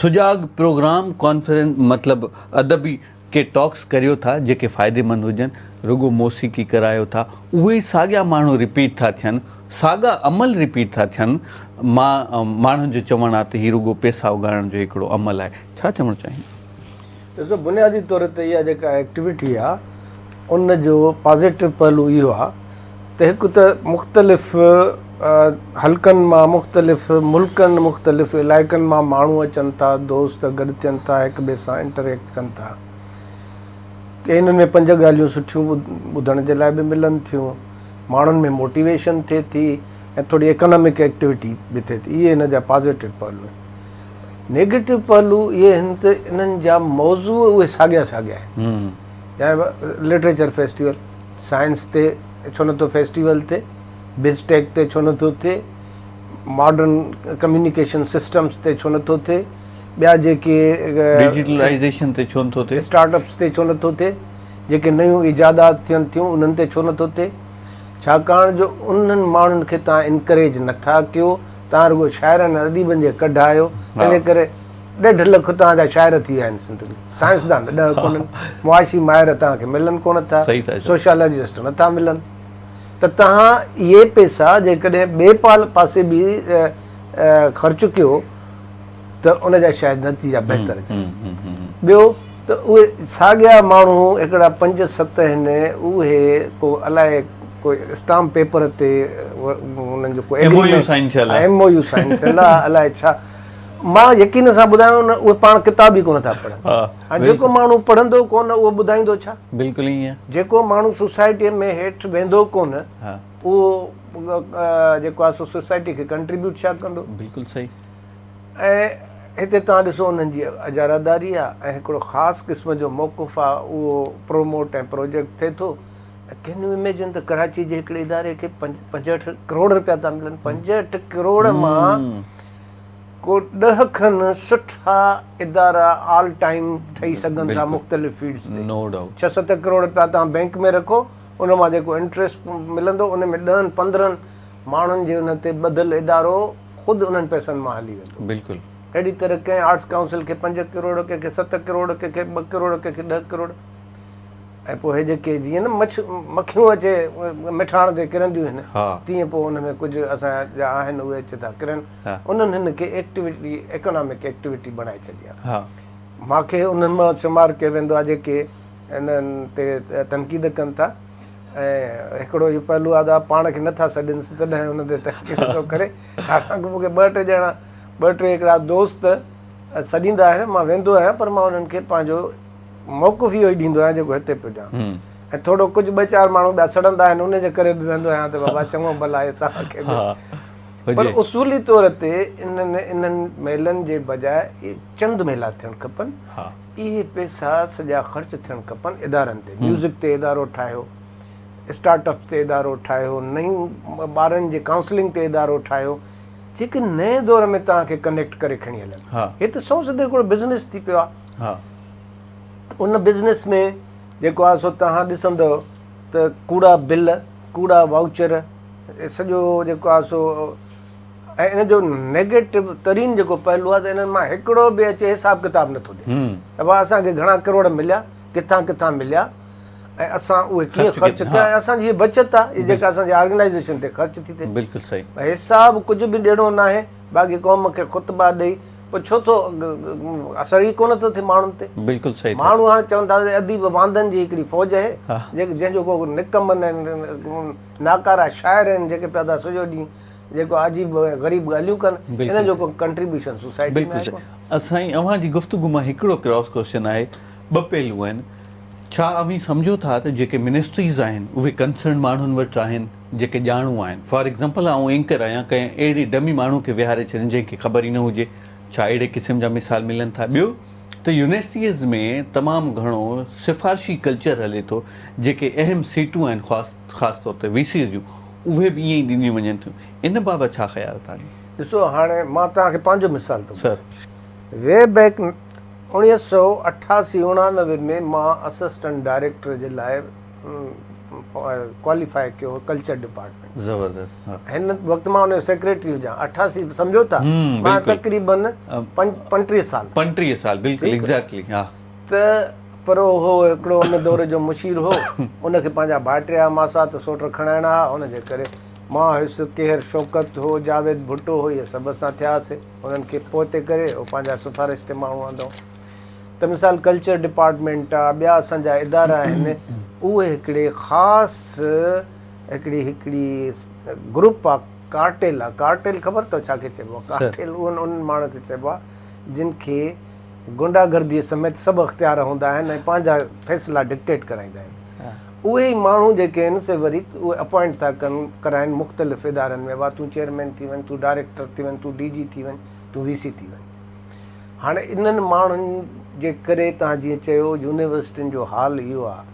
سجاڳ پروگرام ڪانفرنس مطلب ادبي ڪي ٽاڪس ڪريو ٿا جيڪي فائديمند هجن رڳو موسيقي ڪرايو ٿا اهي ئي ساڳيا ماڻهو رپيٽ ٿا ٿين ساڳا عمل رپيٽ ٿا ٿين مان ماڻهن جو چوڻ آهي ته هي رڳو پيسا اڳاڙڻ جو هڪڙو عمل آهي ڇا چوڻ چاهيندا. ڏسو بنيادي طور تي اها جيڪا ايڪٽيوٽي آ ان جو پازيٽو پهلو اهو آهي ته هڪ ته مختلف حلقن مان مختلف ملڪن مختلف علائقن مان ماڻهو اچن ٿا دوست گڏ ٿين ٿا هڪ ٻئي سان انٽريڪٽ ڪن ٿا ڪي انهن ۾ پنج ڳالهيون سٺيون ٻڌڻ جي لاء به ملن ٿيون ماڻهن ۾ موٽيويشن ٿئي ٿي ۽ ٿوري ايڪانامڪ ايڪٽيوٽي به ٿئي ٿي اهي هن جا پازيٽو پهلو آهن نيگيٽو پهلو اهي آهن ته انهن جا موضوع اهي ساڳيا ساڳيا آهن يعني لٽريچر فيسٽيول سائنس تي ڇو نٿو فيسٽيول ٿئي، بز ٽيڪ تي ڇو نٿو ٿئي، ماڊرن ڪميونيڪيشن سسٽمز تي ڇو نٿو ٿئي، ٻيا جيڪي ڊجيٽلائيزيشن تي ڇو نٿو ٿئي، اسٽارٽ اپس تي ڇو نٿو ٿئي، جيڪي نيون ايجادات ٿين ٿيون انهن تي ڇو نٿو ٿئي، ڇاڪاڻ جو انهن ماڻهن کي توهان انڪريج نٿا ڪيو، توهان رڳو شاعرن ۽ اديبن جي ڪڍ آهيو، تنهنجي ڪري ڏيڍ لک توهان جا شاعر ٿي ويا آهن سنڌ ۾، سائنسدان ڏهه ڪونهن، معاشي ماهر توهان کي ملن ڪونه ٿا، سوشالاجسٽ نٿا ملن ته توهان اهي پئسا جيڪڏهن ٻئي پاسي به خرچ ڪيو ته ان جا شايد نتيجا بهتر اچن. ٻيو ته اهي ساڳيا ماڻهو هڪڙا پنج ست آهن اهي ڪو الائي ڪو اسٽامپ پيپر تي انهن جو ڪو ايم او يو سائن ٿيل آهي، ايم او يو سائن ٿيل آهي الائي ڇا. مان يقين سان ٻڌايان نه اهي پاڻ ڪتاب ئي ڪونه ٿا پڙهن. هاڻي جيڪو ماڻهو پڙهندو ڪونه اهو ٻڌائيندو ڇا؟ بلڪل ائين. جيڪو ماڻهو سوسائٽيء ۾ هيٺ ويندو ڪونه اهو جيڪو آهي سو سوسائٽي کي ڪنٽريبيوٽ ڇا ڪندو؟ بلڪل صحيح. ۽ هتي توهان ڏسو انهن جي اجاره داري آهي ۽ هڪڙو خاص قسم جو موقف آهي اهو پروموٽ ۽ پروجيڪٽ ٿئي ٿو. ڪين you imagine ته ڪراچي جي هڪڙي اداري کي 65 ڪروڙ رپيا ٿا ملن 65 ڪروڙ مان ڪو ڏهه کن سٺا ادارا آل ٽائيم ٺهي سگهن ٿا مختلف فيلڊز تي. No doubt. ڇهه ست ڪروڙ رپيا توهان بئنڪ ۾ رکو ان مان جيڪو انٽريسٽ ملندو ان ۾ ڏهن پندرهن ماڻهن جي ان تي ٻڌل ادارو خود انهن پئسن مان هلي ويندو. بلڪل. اهڙي طرح ڪنهن آرٽس ڪائونسل کي پنج ڪروڙ ڪنهن کي ست ڪروڙ ڪنهن کي ٻه ڪروڙ ڪنهن کي ڏهه ڪروڙ. ۽ پوء هي جيڪي جيئن نه مڇ مکيون اچي مٺاڻ تي ڪرنديون آهن تيئن پوء ان ۾ ڪجهه اسان جا آهن اهي اچي ٿا ڪرن انهن هن کي ايڪٽيوٽي ايڪانامڪ ايڪٽيوٽي بڻائي ڇڏي آهي مان کي انهن مان شمار ڪيو ويندو آهي جيڪي انهن تي تنقيد ڪن ٿا ۽ هڪڙو اهو پهلو آهي ته پاڻ کي نٿا سڏين تڏهن ان تي تنقيد ٿو ڪري حالانڪه مون کي ٻه ٽي ڄڻا ٻه ٽي هڪڙا دوست سڏيندا آهن مان ويندو آهيان پر مان انهن کي پنهنجو موقف اهو ئي ڏيندو آهيان جيڪو هتي پيو ڏيان ۽ ٿورو ڪجهه ٻه چار ماڻهو ٻيا سڙندا آهن ان جي ڪري به ويندو آهيان ته بابا چڱو ڀلا آهي توهان کي به پر اصولي طور تي انهن انهن ميلن جي بجاء چند ميلا ٿيڻ کپن اهي پيسا سڄا خرچ ٿيڻ کپن ادارن تي ميوزڪ تي ادارو ٺاهيو اسٽارٽ اپس تي ادارو ٺاهيو نيون ٻارن جي ڪائونسلنگ تي ادارو ٺاهيو جيڪي نئين دور ۾ توهان کي ڪنيڪٽ ڪري کڻي هلن هي ته سو سڌو هڪڙو بزنس ٿي پيو آهي ان بزنس ۾ جيڪو آهي سو توهان ڏسندؤ ته ڪوڙا بل، ڪوڙا وائوچر، سڄو جيڪو آهي سو ۽ ان جو نيگيٽو ترين جيڪو پهلو آهي ته انهن مان هڪڙو به اچي حساب ڪتاب نٿو ڏي ته ڀاء اسان کي گهڻا ڪروڙ مليا، ڪٿان ڪٿان مليا ۽ اسان اهي ڪيئن خرچ ڪيا ۽ اسان جي هي بچت آهي هي جيڪا اسان جي آرگنائيزيشن تي خرچ ٿي ٿئي. بلڪل صحيح. حساب ڪجهه به ڏيڻو ناهي باقي قوم کي خطبا ڏئي پوء ڇو ٿو اثر ئي ڪونه ٿو ٿئي ماڻهن تي. بلڪل صحيح ٿا ماڻهو هاڻي چون ٿا ته اديب واندن جي هڪڙي فوج آهي جيڪي جنهن جو ڪو نڪمن ۽ ناڪارا شاعر آهن جيڪي پيا ٿا سڄو ڏينهن جيڪو عجيب ۽ غريب ڳالهيون ڪن انهن جو ڪو ڪنٽريبيوشن سوسائٽي ۾ بلڪل آهي صحيح ڪونه. سائين اوهان جي گفتگو مان هڪڙو ڪراس ڪوسچن آهي ٻه پهلو آهن ڇا اوهين سمجهو ٿا ته جيڪي منسٽريز آهن اهي ڪنسرن ماڻهن وٽ آهن جيڪي ڄاڻو آهن فار ايگزامپل آئون اينڪر آهيان ڪنهن اهڙي ڊمي ماڻهو کي ويهاري ڇڏين جنهن کي خبر ئي نه هجي ڇا اهڙي قسم جا مثال ملن ٿا ٻيو ته يونيورسٽيز ۾ تمام گهڻو سفارشي ڪلچر هلي ٿو جيڪي اهم سيٽون آهن خاص خاص طور تي وي سيز جون اهي به ائين ئي ڏنيون وڃن ٿيون ان بابت ڇا خيال آهي توهان جو؟ ڏسو هاڻي مان توهان کي پنهنجو مثال ٿو سر. وي بيڪ 1988 89 ۾ مان اسسٽنٽ ڊائريڪٽر جي لاء ڪواليفائي ڪيو هو ڪلچر ڊپارٽمينٽ. زبردست ها. هن وقت مان ان جو سيڪريٽري هجان 88 سمجهو ٿا مان تقريبن 35 سال 35 سال بلڪل ايگزيڪٽلي ها. ته پر هو هڪڙو ان دور جو مشير هو ان کي پنهنجا ڀائٽيا ماسات سوٽ کڻائڻا ها ان جي ڪري مان هيس ڪيهر شوڪت هو جاويد ڀٽو هو اهي سڀ اسان ٿياسي. انهن کي پوئتي ڪري اهو پنهنجا سفارش تي ماڻهو آندائون ته مثال ڪلچر ڊپارٽمينٽ آ ٻيا اسان جا ادارا آهن اهي هڪڙي خاص هڪڙي هڪڙي گروپ آ ڪارٽيل آ ڪارٽيل خبر اٿو ڇا کي چئبو آ ڪارٽيل انهن انهن ماڻهن کي چئبو آ جن کي گنڊا گردي سميت سڀ اختيار هوندا آهن ۽ پنهنجا فيصلا ڊڪٽيٽ ڪرائيندا آهن اهي ئي ماڻهو جيڪي آهن سي وري اهي اپوائنٽ ٿا ڪن ڪرائن مختلف ادارن ۾ وا تون چيئرمين ٿي وڃ تون ڊائريڪٽر ٿي وڃ تون ڊي جي ٿي وڃ تون وي سي ٿي وڃ هاڻي انهن ماڻهن جي ڪري توهان جيئن چيو يونيورسٽين جو حال اهو آهي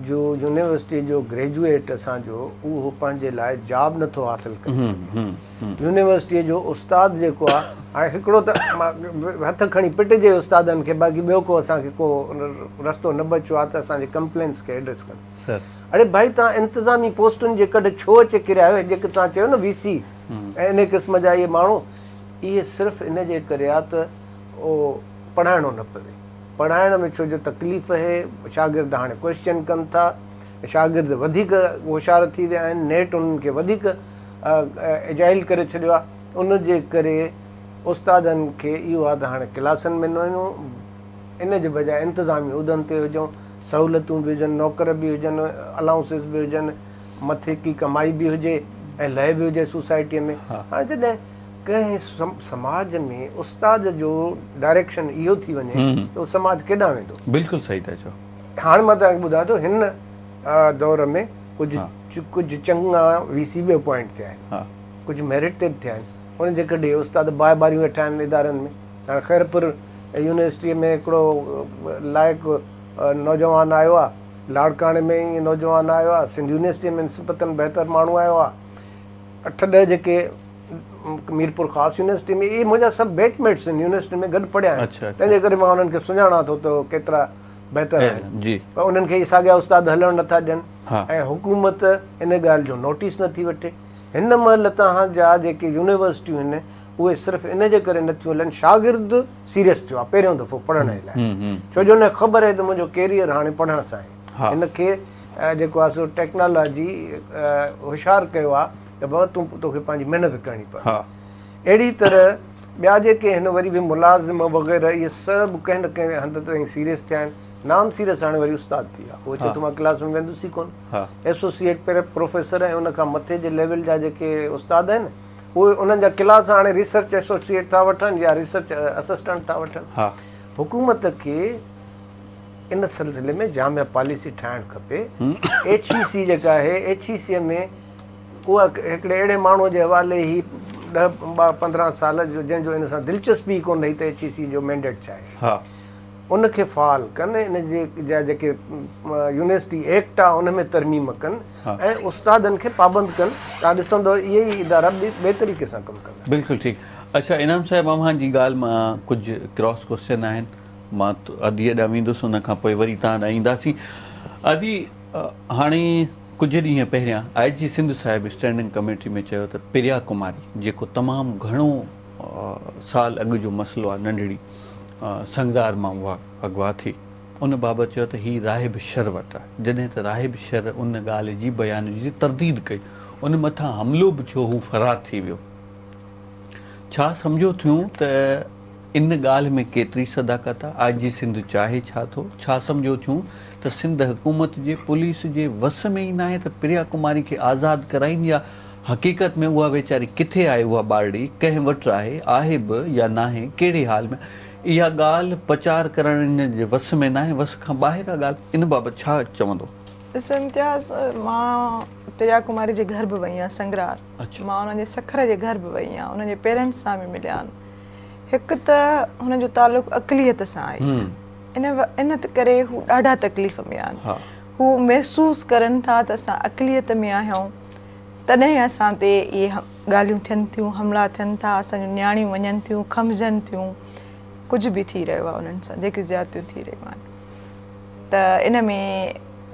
جو يونيورسٽي جو گريجوئيٽ اسان جو اهو پنهنجي لاء جاب نٿو حاصل ڪري سگهي يونيورسٽي جو استاد جيڪو آهي هاڻي هڪڙو ته هٿ کڻي پٽجي استادن کي باقي ٻيو ڪو اسان کي ڪو رستو نه بچيو آهي ته اسان جي ڪمپلينس کي ايڊريس ڪن اڙي ڀائي توهان انتظامي پوسٽن جي ڪڍ ڇو اچي ڪريا آهيو جيڪي توهان چيو نه وي سي ۽ ان قسم جا اهي ماڻهو اهي صرف ان جي ڪري آهي ته اهو پڙهائڻو نه پوي پڙهائڻ ۾ ڇو جو تڪليف اهي، شاگرد هاڻي ڪوئسچن ڪن ٿا، شاگرد وڌيڪ هوشيار ٿي ويا آهن، نيٽ انهن کي وڌيڪ ايجائل ڪري ڇڏيو آهي، ان جي ڪري استادن کي اهو آهي ته هاڻي ڪلاسن ۾ نه وڃون، ان جي بجاء انتظامي عهدن تي هجون، سهولتون به هجن، نوڪر به هجن، الائونسز به هجن، مٿي ڪي ڪمائي به هجي ۽ لئه به هجي سوسائٽيء ۾. هاڻي جڏهن ڪنهن سماج ۾ استاد جو ڊائريڪشن اهو ٿي وڃي ته اهو سماج ڪيڏانهن ويندو؟ بلڪل صحيح ٿا چئو. هاڻ مان توهان کي ٻڌايان ٿو هن دور ۾ ڪجهه ڪجهه چڱا وي سي به اپوائنٽ ٿيا آهن ڪجهه ميرٽ تي به ٿيا آهن ان جي ڪڍي استاد باهه ٻاريون ويٺا آهن ادارن ۾ هاڻ خيرپور يونيورسٽيء ۾ هڪڙو لائق نوجوان آيو آهي لاڙڪاڻي ۾ ائين نوجوان آيو آهي سنڌ يونيورسٽيء ۾ نسبتاً بهتر ماڻهو آيو آهي اٺ ڏهه جيڪي ميرپور خاص يونيورسٽي ۾ اهي منهنجا سڀ بيچ ميٽس آهن يونيورسٽي ۾ گڏ پڙهيا آهن تنهن جي ڪري مان انهن کي سڃاڻان ٿو ته ڪيترا بهتر آهن جي پر انهن کي اهي ساڳيا استاد هلڻ نٿا ڏين ۽ حڪومت ان ڳالهه جو نوٽيس نٿي وٺي هن مهل توهان جا جيڪي يونيورسٽيون آهن اهي صرف ان جي ڪري نٿيون هلن شاگرد سيريس ٿيو آهي پهريون دفعو پڙهڻ جي لاء ڇو جو ان کي خبر آهي ته منهنجو ڪيريئر هاڻي پڙهڻ سان آهي هن کي جيڪو آهي سو ٽيڪنالاجي هوشيار ڪيو آهي ته بابا تون توکي پنهنجي محنت ڪرڻي پوندي. اهڙي طرح ٻيا جيڪي آهن وري به ملازم وغيره اهي سڀ ڪنهن نه ڪنهن هنڌ تائين سيريس ٿيا آهن. نان سيريس هاڻي وري استاد ٿي ويا. اهو چئي ٿو مان ڪلاس ۾ ويندس ئي ڪونه. ايسوسيئيٽ پروفيسر ۽ ان کان مٿي جي ليول جا جيڪي استاد آهن اهي انهن جا ڪلاس هاڻي ريسرچ ايسوسيئيٽ ٿا وٺن يا ريسرچ اسسٽنٽ ٿا وٺن. حڪومت کي ان سلسلي ۾ جامع پاليسي ٺاهڻ کپي. ايڇ اي سي جيڪا آهي ايڇ اي سي ۾ اها هڪڙي اهڙي ماڻهوء جي حوالي هئي ڏهه 15 سال جو جنهن جو ان سان دلچسپي ئي ڪونه هئي ته ايڇ اي سي جو مينڊيٽ ڇا آهي. ان کي فعال ڪن، ان جي جا جيڪي يونيورسٽي ايڪٽ آهي ان ۾ ترميم ڪن ۽ استادن کي پابند ڪن. توهان ڏسندؤ اهي ئي ادارا ٻئي طريقي سان ڪم ڪندا. بلڪل ٺيڪ. اڇا انعام صاحب اوهان جي ڳالهه مان ڪجهه ڪراس ڪوسچن آهن مان اديء ڏانهن ويندس ان کان پوء وري توهان ڏانهن اينداسين. ادي هاڻي ڪجهه ڏينهن پهريان آء جي سنڌ صاحب اسٽينڊنگ ڪميٽي ۾ چيو ته پريا ڪماري جيڪو تمام گهڻو سال اڳ جو مسئلو آهي ننڍڙي سنگدار مان اها اغوا ٿي ان بابت چيو ته هي راهب شر وٽ آهي جڏهن ته راهب شر ان ڳالهه جي بيان جي ترديد ڪئي ان مٿان حملو به ٿيو هو فرار ٿي ويو ڇا سمجهو ٿيون ته ان ڳالهه ۾ ڪيتري صداقت آ؟ آء جي سنڌ چاهي ڇا ٿو؟ ڇا سمجهو ٿيون ته سنڌ حڪومت جي پوليس جي وس ۾ ئي ناهي ته پريا ڪماري کي آزاد ڪرائين يا حقيقت ۾ اها ويچاري ڪٿي آهي اها ٻارڙي ڪنهن وٽ آهي آهي به يا ناهي ڪهڙي حال ۾ اها ڳالهه پچار ڪرڻ ان جي وس ۾ ناهي وس کان ٻاهر آ ڳالهه ان بابت ڇا چوندو؟ ڏسو امتياز مان پريا ڪماري جي گهر به وئي آهيان سنگرار مان انهن جي سکر جي گهر به وئي آهيان انهن جي پيرنٽس سان به مليا آهن هڪ ته هن جو تعلق اقليت سان آهي ان ان ڪري هو ڏاڍا تڪليف ۾ آهن هو محسوس ڪرن ٿا ته اسان اقليت ۾ آهيون تڏهن اسان تي اهي ڳالهيون ٿين ٿيون حملا ٿين ٿا اسان جون نياڻيون وڃن ٿيون کنڀجن ٿيون ڪجهه به ٿي رهيو آهي انهن سان جيڪيون زيادتيون ٿي رهيون آهن ته ان ۾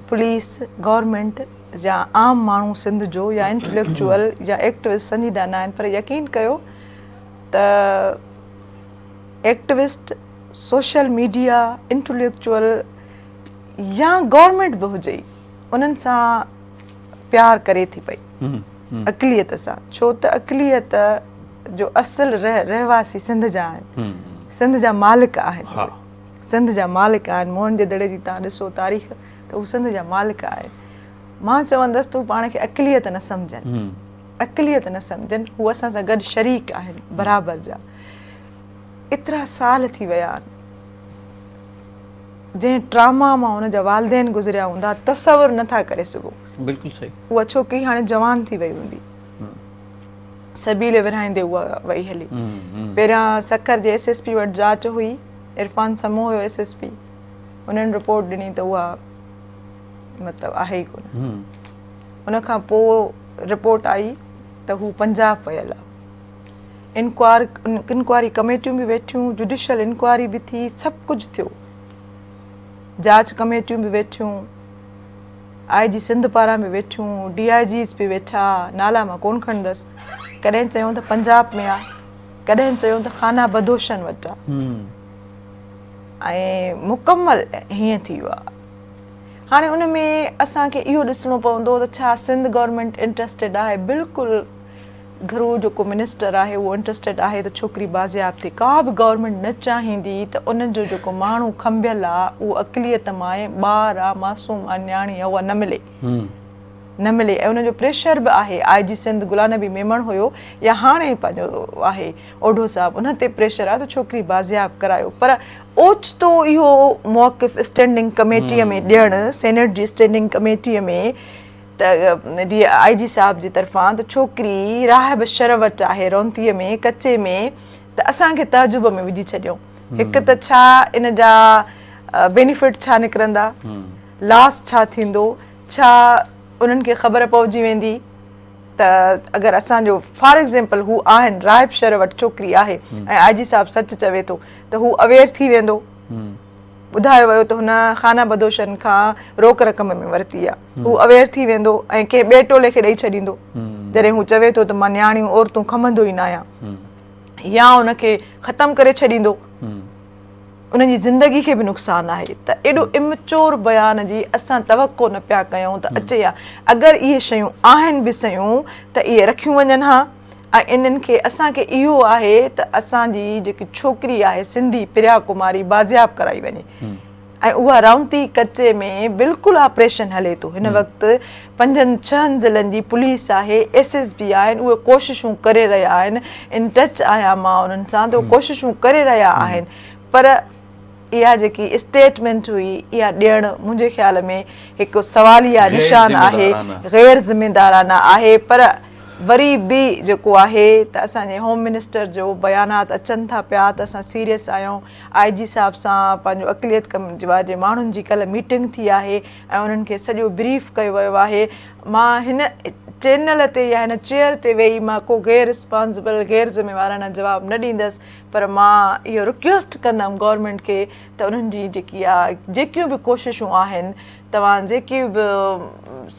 پوليس گورنمينٽ يا عام ماڻهو سنڌ جو يا انٽليڪچوئل يا ايڪٽوسٽ سنجيده نه آهن پر يقين ڪيو ته ايڪٽوسٽ، سوشل ميڊيا، انٽليڪچوئل يا گورنمينٽ به هجي انهن سان پيار ڪري ٿي پئي اقليت سان ڇو ته اقليت جو اصل رهواسي سنڌ جا آهن سنڌ جا مالڪ آهن سنڌ جا مالڪ آهن موهن جي دڙي جي تان ڏسو تاريخ ته هو سنڌ جا مالڪ آهن. مان چوندس ته هو پاڻ کي اقليت نه سمجهن. اقليت نه سمجهن، هو اسان سان گڏ شريڪ آهن برابر جا. ايترا سال ٿي ويا آهن، جنهن ٽراما مان هن جا والدين گذريا هوندا تصور نه ٿا ڪري سگهو. بلڪل صحيح. اها ڇوڪري هاڻي جوان ٿي وئي هوندي. سبيل ورهائيندي اها وئي هلي. پهريان سکر جي ايس ايس پي وٽ جاچ هئي، عرفان سمون هيو ايس ايس پي، انهن رپورٽ ڏني ته اها مطلب آهي ئي ڪونه. ان کان پوء رپورٽ آئي ته هو پنجاب ويل آهي. انڪوائري ڪميٽيون به ويٺيون، جوڊيشل انڪوائري به ٿي، سڀ ڪجهه ٿيو، جاچ ڪميٽيون به ويٺيون، آء جي سنڌ پاران به ويٺيون، ڊي I Gs به ويٺا، نالا مان ڪونه کڻندس، ڪڏهن چيون ته پنجاب ۾ آ، ڪڏهن چيون ته خانه بدوشن وٽ آ ۽ مڪمل هيئن ٿي ويو آ. هاڻي ان ۾ اسان کي اهو ڏسڻو پوندو ته ڇا سنڌ گورنمينٽ انٽرسٽيڊ آهي؟ بلڪل گهرو جيڪو منسٽر آهي اهو انٽرسٽيڊ آهي ته ڇوڪري بازياب ٿئي. ڪا به گورنمينٽ نه چاهيندي ته انهن جو جيڪو ماڻهو کنڀيل آ اهو اقليت مان آهي، ٻار آ، معصوم آ، نياڻي آ اها نه ملي. نه ملي ۽ ان جو پريشر به آهي. آء جي سنڌ غلام نبي ميمڻ هيو يا هاڻي پنهنجو آهي اوڍو صاحب ان تي پريشر آ ته ڇوڪري بازياب ڪرايو پر اوچتو اهو موقف اسٽينڊنگ ڪميٽيء ۾ ڏيڻ سينيٽ جي اسٽينڊنگ ڪميٽيء ۾ ته ڊي I جي صاحب جي طرفان ته ڇوڪري راهب شر وٽ آهي رونتيء ۾ ڪچي ۾ ته اسان کي تعجب ۾ وجهي ڇڏيو. هڪ ته ڇا ان جا بينيفٽ ڇا نڪرندا، لاس ڇا ٿيندو، ڇا انهن کي خبر پئجي ويندي ته اگر اسان جو فار ايگزيمپل هو آهن راهب شر وٽ ڇوڪري آهي ۽ آء جي صاحب سچ چوي ٿو ته هو اويئر ٿي ويندو. ٻڌايو ويو ته هن خانه بدوشن کان روڪ رقم ۾ ورتي آ. هو اويئر ٿي ويندو ۽ ڪنهن ٻئي ٽولي کي ڏئي ڇڏيندو. جڏهن هو چوي ٿو ته مان نياڻيون عورتون کمندو ئي ناهيان يا ان کي ختم ڪري ڇڏيندو. انهن جي زندگي کي به نقصان آهي ته ايڏو امچور بيان جي اسان توقع نه پيا ڪيون ته اچي ها. اگر اهي شيون آهن به سيون ته اهي رکيون وڃن ها. ۽ انهن کي اسان کي اهو آهي ته اسان جي جيڪي ڇوڪري آهي سنڌي پريا ڪماري بازياب ڪرائي وڃي ۽ اها رائونتي ڪچي ۾ بلڪل آپريشن هلي ٿو هن وقت پنجن ڇهن ضلعن جي پوليس آهي ايس ايس بي آهن اهي ڪوششون ڪري رهيا آهن ان ٽچ آهيان مان انهن سان ته ڪوششون ڪري رهيا آهن پر اها جيڪي اسٽيٽمينٽ هئي اها ڏيڻ منهنجي خيال ۾ هڪ سواليه نشان آهي غير ذميدارانه آهي پر وري به جيڪو آهي ته اسان جي هوم منسٽر جو بيانات اچن ٿا پيا ته اسان سيريس آهيون آء جي صاحب سان پنهنجو اقليت جي ماڻهن جي ڪلهه ميٽنگ ٿي آهي ۽ انهن کي سڄو بريف ڪيو ويو آهي مان هن چينل تي يا هن چيئر تي ويهي مان ڪو غير رسپانسبل غير ذميوارانه جواب نه ڏيندس پر مان اهو رڪويسٽ ڪندم گورنمينٽ کي ته انهن جي جيڪي آ جيڪيون به ڪوششون آهن توهان جيڪي به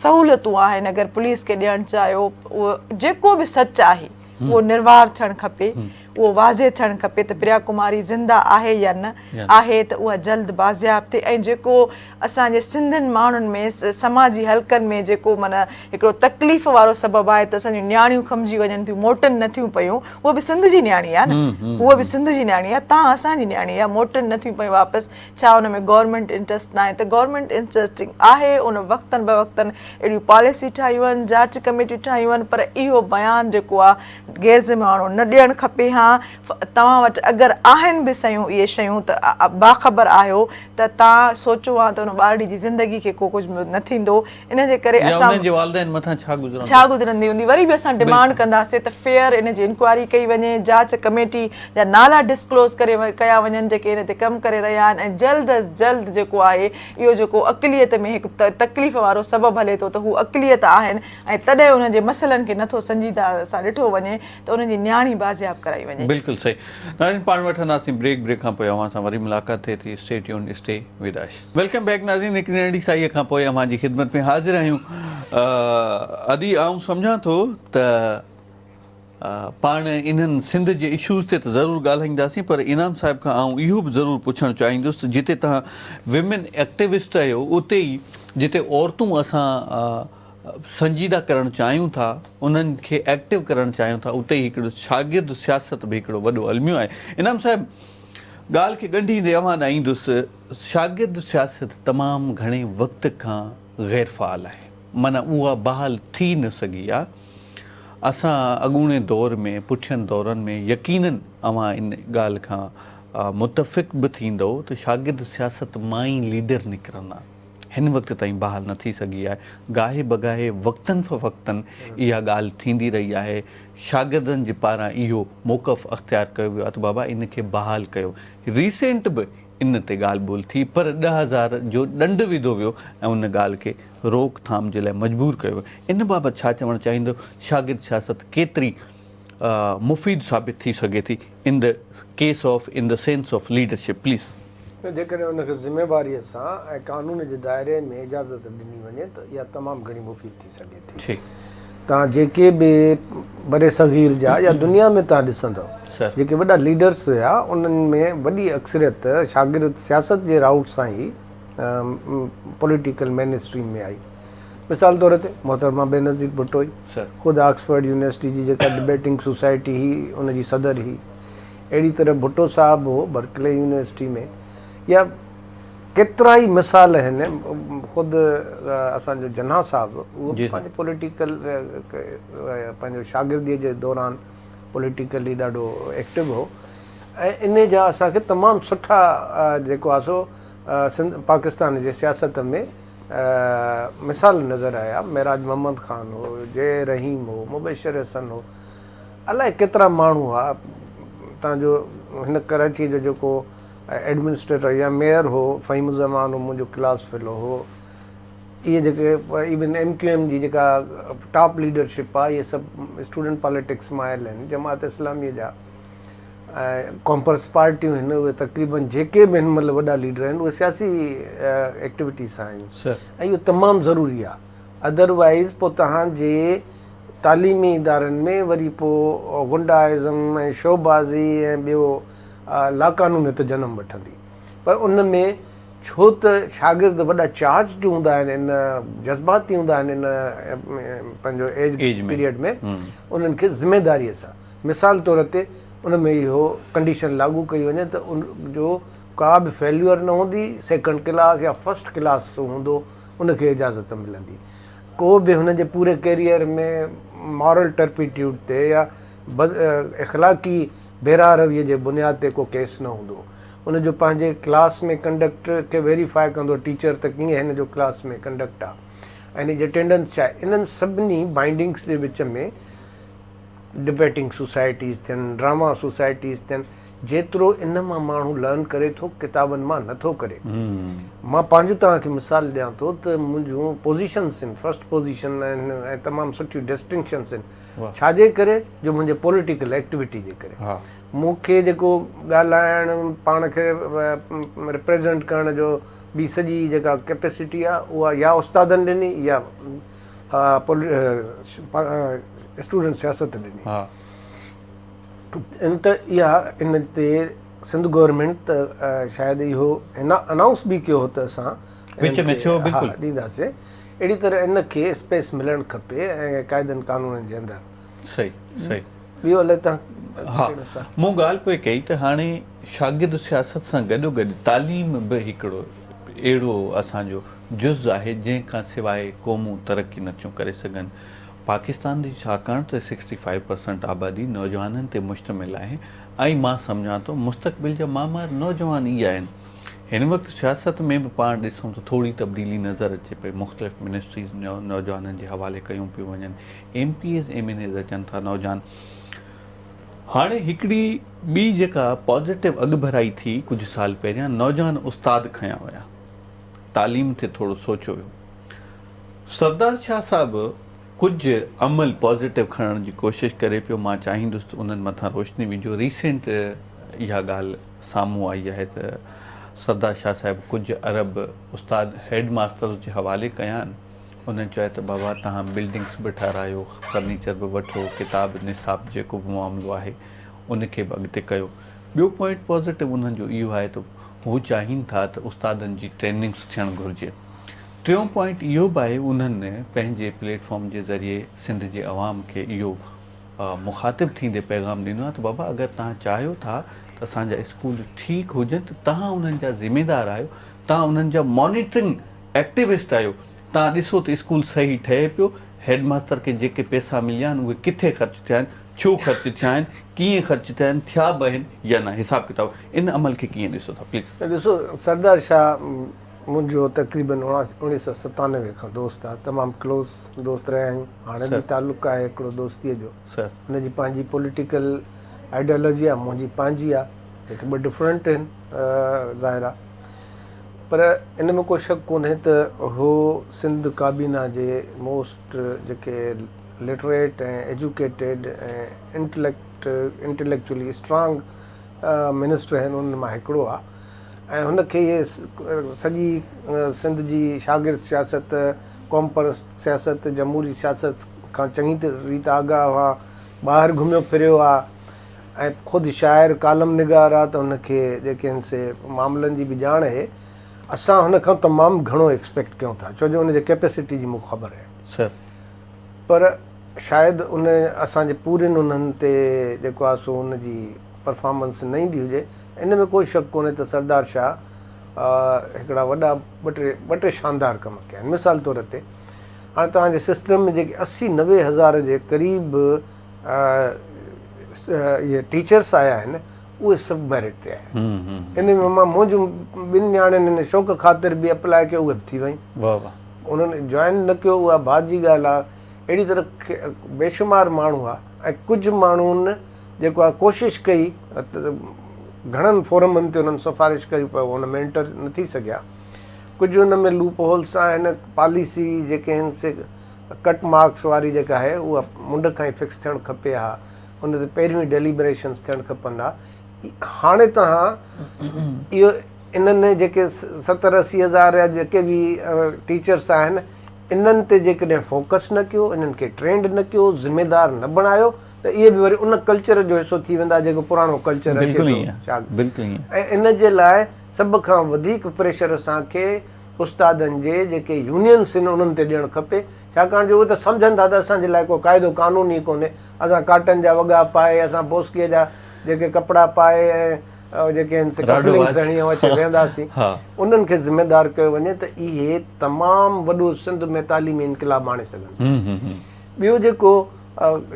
سهولتون آهن اگر پوليس کي ڏيڻ چاهيو اهو جيڪو به سچ آهي اهو نروار ٿيڻ کپي اهو واضح ٿيڻ کپي ته پريا ڪماري زنده آهي يا نه آهي ته اها جلد بازياب ٿئي ۽ جيڪو اسان جي سنڌين ماڻهن ۾ سماجي حلقن ۾ جيڪو معنيٰ هڪڙو تڪليف وارو سبب آهي ته اسان جون نياڻيون کنڀجي وڃن ٿيون موٽن نه ٿيون پيون هوء به سنڌ جي نياڻي آهي نه هوء به سنڌ جي نياڻي آهي تان اسان جي نياڻي آهي موٽن نه ٿيون پيون واپس ڇا ان ۾ گورنمينٽ انٽرسٽ ناهي ته گورنمينٽ انٽرسٽنگ آهي ان وقتن به وقتن اهڙيون پاليسي ٺاهيون آهن جاچ ڪميٽيون ٺاهيون آهن پر اهو بيان جيڪو آهي غير ذميواراڻو نه ڏيڻ کپي ها توهان وٽ اگر آهن به سيون اهي شيون ته باخبر آهيو ته تان سوچو ها ته ان ٻارڙي جي زندگي کي ڪو ڪجهه نه ٿيندو ان جي ڪري يا اسان انهن جي والدين مٿان ڇا گذرندو. ڇا گذرندي هوندي وري به اسان ڊمانڊ ڪنداسين ته فيئر ان جي انڪوائري ڪئي وڃي جاچ ڪميٽي جا نالا ڊسڪلوز ڪري ڪيا وڃن جيڪي ان تي ڪم ڪري رهيا آهن ۽ جلد از جلد جيڪو آهي اهو جيڪو اقليت ۾ هڪ تڪليف وارو سبب هلي ٿو ته هو اقليت آهن ۽ تڏهن انهن جي مسئلن کي نٿو سنجيده سان ڏٺو وڃي ته انهن جي نياڻي بازياب ڪرائي وڃي. بلڪل صحيح ناظرين پاڻ وٺنداسين بريڪ بريڪ کان پوء اوهان سان وري ملاقات ٿئي ٿي stay tune stay with us. Welcome back ناظرين هڪ ننڍڙي سائيء کان پوء اوهان جي خدمت ۾ حاضر آهيون ادي آئون سمجهان ٿو ته پاڻ انهن سنڌ جي اشوز تي ته ضرور ڳالهائينداسين پر انعام صاحب کان آئون اهو به ضرور پڇڻ چاهيندس ته جتي توهان ويمن ايڪٽيوسٽ آهيو اتي ئي جتي عورتون اسان سنجيده ڪرڻ چاهيون ٿا انهن کي ايڪٽو ڪرڻ چاهيون ٿا اتي ئي هڪڙو شاگرد سياست به هڪڙو وڏو الميو آهي انعام صاحب. ڳالهه کي ڳنڍيندي اوهان ڏانهن ايندس، شاگرد سياست تمام گهڻي وقت کان غير فعال آهي، معنيٰ اها بحال ٿي نه سگهي آهي. اسان اڳوڻي دور ۾، پٺين دورن ۾ يقينن اوهان ان ڳالهه کان متفق به ٿيندؤ ته شاگرد سياست مان ئي ليڊر نڪرندا. هن وقت تائين بحال نه ٿي سگهي آهي. گاهي بگاهي وقتن فوقتن اها ڳالهه ٿيندي رهي آهي. شاگردن جي پاران اهو موقف اختيار ڪيو ويو آهي ته بابا ان کي بحال ڪيو. ريسينٽ به ان تي ڳالهه ٻولهه ٿي پر 10,000 جو ڏنڊ وڌو ويو ۽ ان ڳالهه کي روڪ ٿام جي لاء مجبور ڪيو ويو. ان بابت ڇا چوڻ چاهيندو؟ شاگرد سياست ڪيتري مفيد ثابت ٿي سگهي ٿي in the case of in the sense of leadership please. نه جيڪڏهن ان کي ذميواريء سان ۽ قانون جي دائري ۾ اجازت ڏني وڃي ته اها تمام گهڻي مفيد ٿي سگهي ٿي. توهان جيڪي به برصغير جا يا دنيا ۾ توهان ڏسندؤ جيڪي وڏا ليڊرس هيا انهن ۾ وڏي اڪثريت شاگرد سياست جي رائوٽ سان ئي پوليٽيڪل مين اسٽريم ۾ آئي. مثال طور تي محترمه بينظير ڀٽو هئي، خود آڪسفورڊ يونيورسٽي جي جيڪا ڊبيٽنگ سوسائٽي هئي ان جي صدر هئي. اهڙي طرح ڀٽو صاحب هو برڪلي يونيورسٽي ۾ يا ڪيترا ئي مثال آهن خود اسان جو جناح صاحب اهو به پنهنجي پوليٽيڪل پنهنجو شاگردي جي دوران پوليٽيڪلي ڏاڍو ايڪٽو هو ۽ ان جا اسان کي تمام سٺا جيڪو آهي سو سنڌ پاڪستان جي سياست ۾ مثال نظر آيا معراج محمد خان هو جي رحيم هو مبشر حسن هو الائي ڪيترا ماڻهو هئا تان جو هن ڪراچي جو جيڪو ايڊمنسٽريٽر يا ميئر هو فهيم الزمان هو منهنجو ڪلاس فيلو هو اهي جيڪي ايون ايم ڪيو ايم جي جيڪا ٽاپ ليڊرشپ آهي اهي سڀ اسٽوڊنٽ پاليٽڪس مان آيل آهن جماعت اسلامي جا ۽ ڪامپرس پارٽيون آهن اهي تقريبن جيڪي به هن مهل وڏا ليڊر آهن اهي سياسي ايڪٽيوٽي سان آهن ۽ اهو تمام ضروري آهي ادروائز پوء توهان جي تعليمي ادارن ۾ وري پوء غنڊائزم ۽ شوبازي ۽ ٻيو لاقانونيت جنم وٺندي پر ان ۾ ڇو ته شاگرد وڏا چارجڊ هوندا آهن ان جذباتي هوندا آهن ان پنهنجو ايج پيريڊ ۾ انهن کي ذميداري سان مثال طور تي ان ۾ اهو ڪنڊيشن لاڳو ڪئي وڃي ته ان جو ڪا به فيليور نه هوندي سيڪنڊ ڪلاس يا فرسٽ ڪلاس هوندو ان کي اجازت ملندي ڪو به هن جي پوري ڪيريئر ۾ مارل ٽرپيٽيوڊ تي يا بد اخلاقي بيراهه رويء جي بنياد تي ڪو ڪيس نه هوندو. ان جو پنهنجي ڪلاس ۾ ڪنڊڪٽ کي ويريفائي ڪندو ٽيچر ته ڪيئن هن جو ڪلاس ۾ ڪنڊڪٽ آ ۽ هن جي اٽينڊنس ڇا آهي. انهن سڀني بائنڊنگس جي وچ ۾ ڊبيٽنگ سوسائٽيز ٿين، ڊراما سوسائٽيز ٿين، جيترو ان مان ماڻهو لرن ڪري ٿو ڪتابن مان نه ٿو ڪري. مان پنهنجو توهان کي مثال ڏيان ٿو ته منهنجون پوزيشنس آهن، فرسٽ پوزيشن آهن ۽ تمام سٺيون ڊسٽنڪشنس آهن. ڇا جي ڪري جو منهنجي پوليٽيڪل ايڪٽيوٽي جي ڪري. مون کي جيڪو ڳالهائڻ، پاڻ کي ريپريزنٽ ڪرڻ جو ٻي سڄي جيڪا ڪيپيسٽي آهي اها يا استادن ڏني يا اسٽوڊنٽ سياست ڏني. ان ته اها ان تي سنڌ گورنمينٽ ته شايد اهو انائونس به ڪيو هو ته اسان وچ ۾ ٿيو بلڪل ڏينداسين اهڙي طرح ان کي اسپيس ملڻ کپي ۽ قاعدن قانونن جي اندر. صحيح صحيح. ٻيو الائي تان ها مون ڳالهه پئي ڪئي ته هاڻي شاگرد سياست سان گڏو گڏ تعليم به هڪڙو اهڙو اسان جو جز آهي جنهن کان سواء قومون ترقي نٿيون ڪري سگهن پاڪستان جي ڇاڪاڻ ته سڪسٽي فائيو پرسنٽ آبادي نوجوانن تي مشتمل آهي ۽ مان سمجهان ٿو مستقبل جا معمار نوجوان ئي آهن. هن وقت سياست ۾ به پاڻ ڏسون ته ٿوري تبديلي نظر اچي پئي مختلف منسٽريز نوجوانن جي حوالي ڪيون پيون وڃن M P As M N As اچن ٿا نوجوان هاڻي هڪڙي ٻي جيڪا پازيٽو اڳڀرائي ٿي ڪجهه سال پهريان نوجوان استاد کنيا ويا تعليم تي ٿورو سوچيو ويو سردار شاهه صاحب ڪجهه عمل پازيٽو کڻڻ جي ڪوشش ڪري پيو مان چاهيندس ته انهن مٿان روشني وجهو ريسينٽ اها ڳالهه سامهون آئي آهي ته سردار شاهه صاحب ڪجهه ارب استاد هيڊ ماسترز جي حوالي ڪيا آهن انهن چيو آهي ته بابا توهان بلڊنگس به ٺهرايو فرنيچر به وٺو ڪتاب نصاب جيڪو به معاملو آهي ان کي به اڳتي ڪيو ٻيو پوائنٽ پازيٽو انهن جو اهو آهي ته هو چاهين ٿا ته استادن جي ٽريننگس ٿيڻ گهرجي ٽيون پوائنٽ اهو به آهي انهن پنهنجي پليٽ فارم جي ذريعي سنڌ جي عوام کي اهو مخاطب ٿيندي پيغام ڏنو آهي ته بابا اگر توهان چاهيو ٿا ته اسان جا اسڪول ٺيڪ هجن ته توهان انهن جا ذميدار آهيو، توهان انهن جا مانيٽرنگ ايڪٽيوسٽ آهيو، توهان ڏسو ته اسڪول صحيح ٺهي پيو، هيڊ ماستر کي جيڪي پئسا مليا آهن اهي ڪٿي خرچ ٿيا آهن، ڇو خرچ ٿيا آهن، ڪيئن خرچ ٿيا آهن، ٿيا به آهن يا نه، حساب ڪتاب ان عمل کي ڪيئن ڏسو ٿا پليز. ڏسو سردار شاهه منهنجو تقريبن 1997 کان دوست آهي، تمام ڪلوز دوست رهيا آهيون، هاڻي به تعلق آهي هڪڙو دوستيء جو. هن جي پنهنجي پوليٽيڪل آئيڊيالوجي آهي، منهنجي پنهنجي آهي، جيڪي ٻه ڊفرنٽ آهن ظاهر آهي، پر ان ۾ ڪو شڪ ڪونهي ته هو سنڌ ڪابينا جي موسٽ جيڪي literate ۽ educated ۽ intellect intellectually strong minister آهن انهن مان هڪڙو آهي ۽ هن کي سڄي سنڌ جي شاگرد سياست، قومپرست سياست، جمهوري سياست کان چڱي ريت آگاهه هئا، ٻاهر گهميو ڦريو آ ۽ خود شاعر ڪالم نگار آ ته هن کي جيڪي هن سي معاملن جي به ڄاڻ اهي. اسان هن کان تمام گهڻو ايڪسپيڪٽ ڪيون ٿا ڇو جو ان جي ڪيپيسٽي جي مون کي خبر اهي. سر. پر شايد ان اسان جي پورين انهن تي جيڪو آ سو ان جي پرفارمنس نه ايندي هجي. ان ۾ ڪو شڪ ڪونهي ته سردار شاهه هڪڙا وڏا ٻه ٽي ٻه ٽي شاندار ڪم ڪيا آهن. مثال طور تي هاڻي توهان جي سسٽم ۾ جيڪي 80 90 هزار جي قريب اهي ٽيچرس آيا آهن اهي سڀ ميرٽ تي آيا آهن. ان ۾ مان منهنجون ٻن نياڻين ان شوق خاطر به اپلاء ڪيو اهي به ٿي ويون. واه واه. انهن جوائن نه ڪيو اها بعد جي ڳالهه آهي. اهڙي طرح بيشمار ماڻهو آ ۽ ڪجهه ماڻهن جيڪو آ ڪوشش ڪئي گهڻن فورمن تي انهن سفارش ڪئي پر ان ۾ انٽر نه ٿي سگهيا. ڪجهه ان ۾ لوپ هولس آهن، پاليسي جيڪي آهن سي ڪٽ مارڪس واري جيڪا آهي اها منڍ کان ئي فڪس ٿيڻ کپي ها، ان تي پهريون ئي ڊيليبريشنس ٿيڻ کپن ها. هاڻي توهان اهو انهن جيڪي 70 80 هزار يا جيڪي به ٽيچرس آهن انهن تي جيڪڏهن فوڪس نه ڪيو، انهن کي ٽرينڊ نه ڪيو، ذميدار نه بڻايو ته اهي به وري ان ڪلچر جو حصو ٿي ويندا جيڪو پراڻو ڪلچر اچي بلڪل ٿو ائين بلڪل ائين. ۽ ان جي لاء سڀ کان وڌيڪ پريشر اسان کي استادن جي جيڪي يونينس آهن انهن تي ڏيڻ کپي ڇاڪاڻ جو اهي ته سمجهن ٿا ته اسان جي لاء ڪو قاعدو قانون ئي ڪونهي اسان ڪاٽن جا وڳا پائي اسان بوسڪيء جا جيڪي ڪپڙا پائي ۽ جيڪي آهن سي ڪفلنگس هڻي ۽ اچي ويهنداسين انهن کي ذميدار ڪيو وڃي ته اهي تمام وڏو سنڌ ۾ تعليمي انقلاب آڻي سگهن ٿا ٻيو جيڪو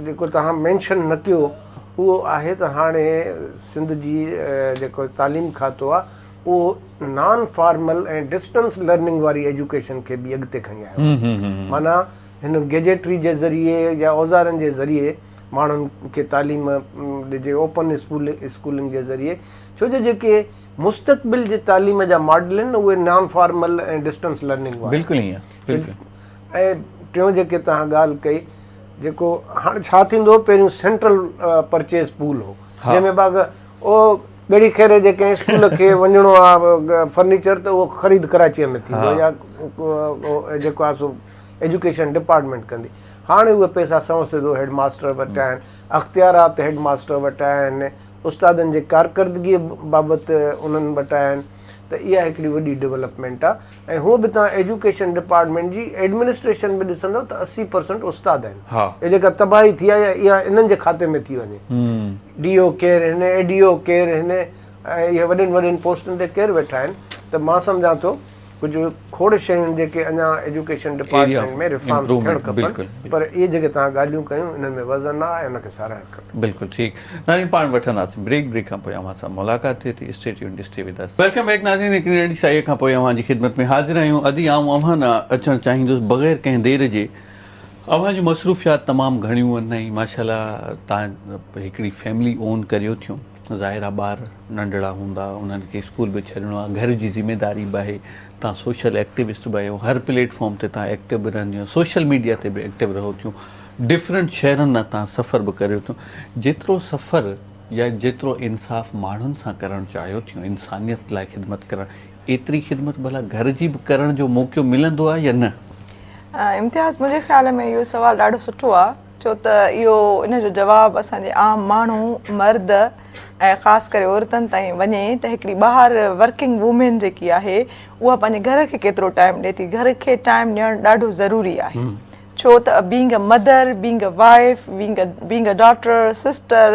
جيڪو توهان مينشن نه ڪيو اهو آهي ته هاڻي سنڌ جي جيڪو تعليم کاتو آهي اهو نان فارمل ۽ ڊسٽنس لرننگ واري ايجوڪيشن کي به اڳتي کڻي آيو آهي معنيٰ هن گيجيٽري جي ذريعي يا اوزارن جي ذريعي ماڻهن کي تعليم ڏجي اوپن اسڪولنگ جي ذريعي ڇو جو جيڪي مستقبل جي تعليم جا ماڊل آهن اهي نان فارمل ۽ ڊسٽنس لرننگ وارا بلڪل ائين بلڪل ۽ ٽيون جيڪي توهان ڳالهه ڪئي جيڪو هاڻ ڇا ٿيندو هو پهريون سينٽرل پرچيز پول هو جنهن ۾ باغ او ڳڙهي خيري جي ڪنهن اسڪول کي وڃڻو آ فرنيچر ته اهو خريد ڪراچيء ۾ ٿيندو يا جيڪو آ سو ايجوڪيشن ڊپارٽمينٽ ڪندي هاڻي اهي پئسا سنئون سڌو هيڊ ماستر وٽ آهن اختيارات هيڊ ماستر وٽ آهن استادن جي ڪارڪردگيء بابت انهن وٽ آهن ته اها هڪڙي وڏي ڊولپمينٽ آ ۽ هونء به توهان ايجوڪيشن ڊپارٽمينٽ جي ايڊمنسٽريشن به ڏسندؤ ته 80 پرسنٽ استاد آهن. اهي جيڪا تباهي ٿي آهي اها انهن جي کاتي ۾ ٿي وڃي. ڊي او ڪير هن، اي ڊي او ڪير هن ۽ اهي وڏين وڏين پوسٽن تي ڪير ويٺا آهن ته مان سمجهان ٿو ڪجهه کوڙ شيون جيڪي اڃا ايجوڪيشن ڊپارٽمينٽ ۾ ريفارمز ٿيڻ کپن پر اهي جيڪي توهان ڳالهيون ڪيون انهن ۾ وزن آهي ۽ ان کي ساراهڻ کپي. بلڪل ٺيڪ ناظرين پاڻ وٺنداسين بريڪ بريڪ کان پوء اوهان سان ملاقات ٿئي ٿي stay tuned stay with us. Welcome back ناظرين هڪ ننڍڙي سائي کان پوء اوهان جي خدمت ۾ حاضر آهيون ادي آئون اوهان ڏانهن اچڻ چاهيندس بغير ڪنهن دير جي اوهان جون مصروفيات تمام گهڻيون آهن ۽ ماشاءالله تان هڪڙي فيملي اون ڪريو ٿيون ظاهر آ ٻار ننڍڙا هوندا انهن کي اسڪول به ڇڏڻو آ گهر جي ذميداري به آهي تان سوشل ايڪٽيوسٽ به آهيو هر پليٽ فارم تي تان ايڪٽو به رهنديون سوشل ميڊيا تي به ايڪٽو رهو ٿيون ڊفرنٽ شهرن ڏانهن توهان سفر به ڪريو ٿيون، جيترو سفر يا جيترو انصاف ماڻهن سان ڪرڻ چاهيو ٿيون، انسانيت لاء خدمت ڪرڻ، ايتري خدمت ڀلا گهر جي به ڪرڻ جو موقعو ملندو آهي يا نه؟ امتياز منهنجي خيال ۾ اهو سوال ڏاڍو سٺو آهي ڇو ته اهو ان جو جواب اسان جي عام ماڻهو مرد ۽ خاص ڪري عورتن تائين وڃي ته هڪڙي ٻاهر ورڪنگ وومين جيڪي آهي اها پنهنجي گهر کي ڪيترو ٽائيم ڏي ٿي گهر کي ٽائيم ڏيڻ ڏاڍو ضروري آهي. ڇو ته being a mother, being a wife, being a daughter, sister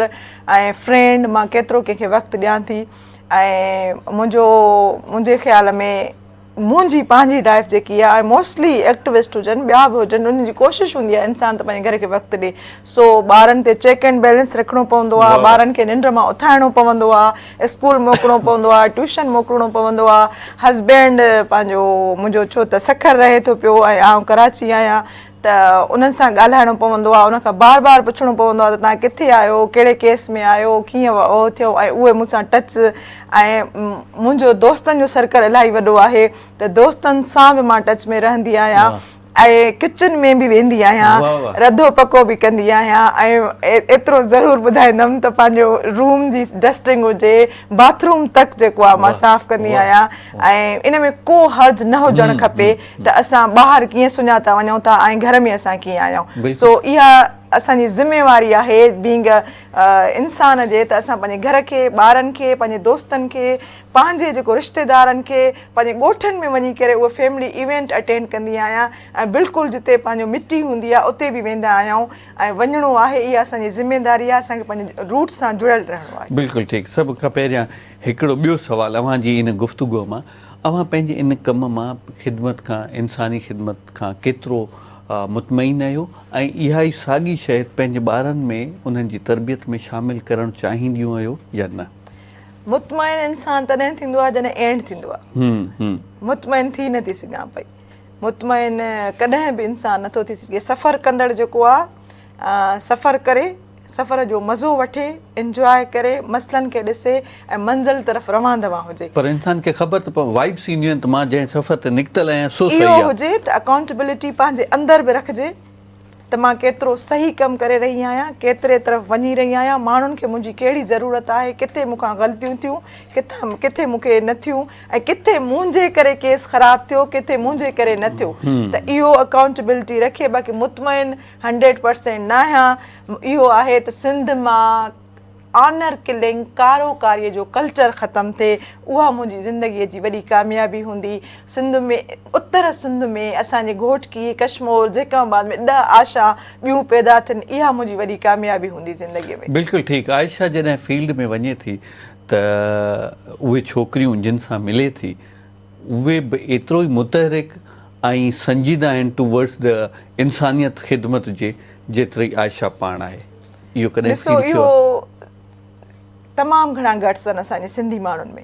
۽ friend مان ڪيترو ڪنهن کي وقت ڏيان ٿي ۽ منهنجو منهنجي خيال ۾ منهنجي پنهنجي لائيف جيڪي آهي ۽ موسٽلي ايڪٽوسٽ هجن ٻيا به هجن انهن جي ڪوشش هوندي آهي انسان ته پنهنجي گهر کي وقت ڏي سو ٻارن تي چيڪ اينڊ بيلنس رکڻو پوندو آهي ٻارن کي ننڊ مان اٿائڻو پوندو آهي اسڪول موڪلڻو پوندو آهي ٽيوشن موڪلڻو پوندو آهي هسبينڊ پنهنجو منهنجو ڇو ته سکر رهي ٿو پيو ۽ آئون ڪراچي آهيان ته انهن سان ڳالهائڻو پوندو آهي ان کان بار بار پڇڻو پوندو آهي ته توهان ڪٿي آهيو ڪهڙي ڪيس ۾ آهيو ڪيئن اهو ٿيو ۽ اهي مون سان ٽچ ۽ منهنجو دوستن جو سرڪل الاهي وڏو آهي ته دوستن سان به مان ٽچ ۾ رهندي آهيان ۽ ڪچن ۾ به ويندي آهيان رڌو پڪو به ڪندي آهيان ۽ ايترو ضرور ٻڌائيندم ته پنهنجو روم جي ڊسٽنگ هجي باٿ روم تڪ جيڪو آهي مان صاف ڪندي آهيان ۽ ان ۾ ڪو حرج نه هجڻ کپي ته اسان ٻاهر ڪيئن سڃاتا وڃون ٿا ۽ گهر ۾ اسان ڪيئن آهيون سو اها اسان جي ذميواري آهي بينگ انسان جي ته اسان پنهنجي گهر کي ٻارن کي پنهنجي دوستن کي پنهنجي جيڪو رشتيدارن کي پنهنجي ڳوٺن ۾ وڃي ڪري اهي فيملي ايونٽ اٽينڊ ڪندي آهيان ۽ بلڪل جتي پنهنجو مٽي هوندي آهي اتي به ويندا آهيون ۽ وڃڻو آهي اها اسان جي ذميواري آهي اسان کي پنهنجي روٽ سان جڙيل رهڻو آهي. بلڪل ٺيڪ سڀ کان پهريان هڪڙو ٻيو سوال اوهان جي ان گفتگو مان اوهان پنهنجي ان ڪم مان خدمت کان انساني خدمت کان ڪيترو مطمئن آهيو ۽ اها ئي ساڳي شيء پنهنجي ٻارن ۾ انهن جي تربيت ۾ شامل ڪرڻ چاهينديون آهيو يا نه؟ مطمئن انسان تڏهن ٿيندو آهي جڏهن اينڊ ٿيندو آهي. مطمئن ٿي نه ٿي سگهان پئي. مطمئن ڪڏهن به انسان نه ٿو ٿي سگهي. سفر ڪندڙ جيڪو آهي سفر ڪري سفر جو مزو وٺي، انجواء ڪري، مسئلن کي ڏسي ۽ منزل طرف روان دوان هجي. پر انسان کي خبر ته پوي وائبس اينديون آهن ته مان جنهن سفر تي نڪتل آهيان سو صحيح آهي. اهو هجي ته اڪائونٽبلٽي پنهنجي اندر به رکجي ته مان ڪيترو صحيح ڪم ڪري رهي آهيان، ڪيتري طرف وڃي رهي آهيان، ماڻهن کي منهنجي ڪهڙي ضرورت آهي، ڪٿي مون کان غلطيون ٿيون، ڪٿان ڪٿي مون کي نه ٿيون ۽ ڪٿي منهنجي ڪري ڪيس خراب ٿيو، ڪٿي منهنجي ڪري نه ٿيو ته اهو اڪائونٽبلٽي رکي باقي مطمئن هنڊريڊ پرسينٽ ناهيان، اهو آهي ته سنڌ مان آنر ڪلنگ، ڪارو ڪاري جو ڪلچر ختم ٿئي، اها منهنجي زندگي جي وڏي ڪاميابي هوندي. سنڌ ۾ اتر سنڌ ۾ اسان جي گهوٽڪي، ڪشمور، جيڪب آباد ۾ ڏهه آشا ٻيون پيدا ٿين، اها منهنجي وڏي ڪاميابي هوندي زندگي ۾. بلڪل ٺيڪ، عائشه جڏهن فيلڊ ۾ وڃي ٿي ته اهي ڇوڪريون جن سان ملي ٿي اهي به ايترو ئي متحرڪ ۽ سنجيده آهن ٽوورڊس the انسانيت خدمت جي جيتري عائشه پاڻ آهي. اهو ڪڏهن ڏسو فيل ٿيو اهو آهي؟ تمام گهڻا گٽس آهن اسان جي سنڌي ماڻهن ۾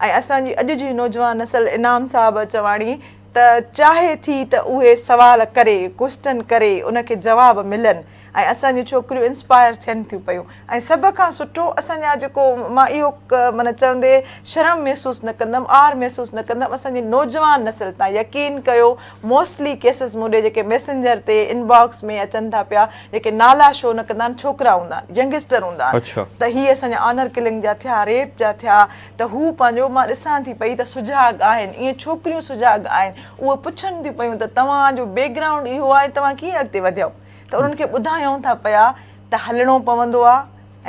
۽ اسان جي اڄ جي نوجوان نسل انعام صاحب چواڻي ته چاهي ٿي ته اهي سوال ڪري ڪوئسٽن ڪري ان کي جواب ملن ۽ اسان جون ڇوڪريون انسپائر ٿين ٿيون پيون ۽ سڀ کان سٺو اسان جا جيڪو مان اهو معنيٰ چوندي شرم محسوس نه ڪندم عار محسوس نه ڪندم اسان جي نوجوان نسل تان يقين ڪيو موسٽلي ڪيسز مون ڏي جيڪي ميسنجر تي انباڪس ۾ اچن ٿا پيا جيڪي نالا شو نه ڪندا آهن ڇوڪرا هوندا آهن ينگسٽر هوندا آهن ته هي اسان جا آنر ڪلنگ جا ٿيا ريپ جا ٿيا ته هو پنهنجو مان ڏسان ٿي پئي ته سجاڳ آهن ائين ڇوڪريون سجاڳ آهن اهي پڇن ٿيون پيون ته توهان جو بيڪ گرائونڊ اهو آهي توهان ڪيئن اڳتي وڌيو ته انهن کي ٻڌايون ٿا پيا ته هلڻو پوندو آ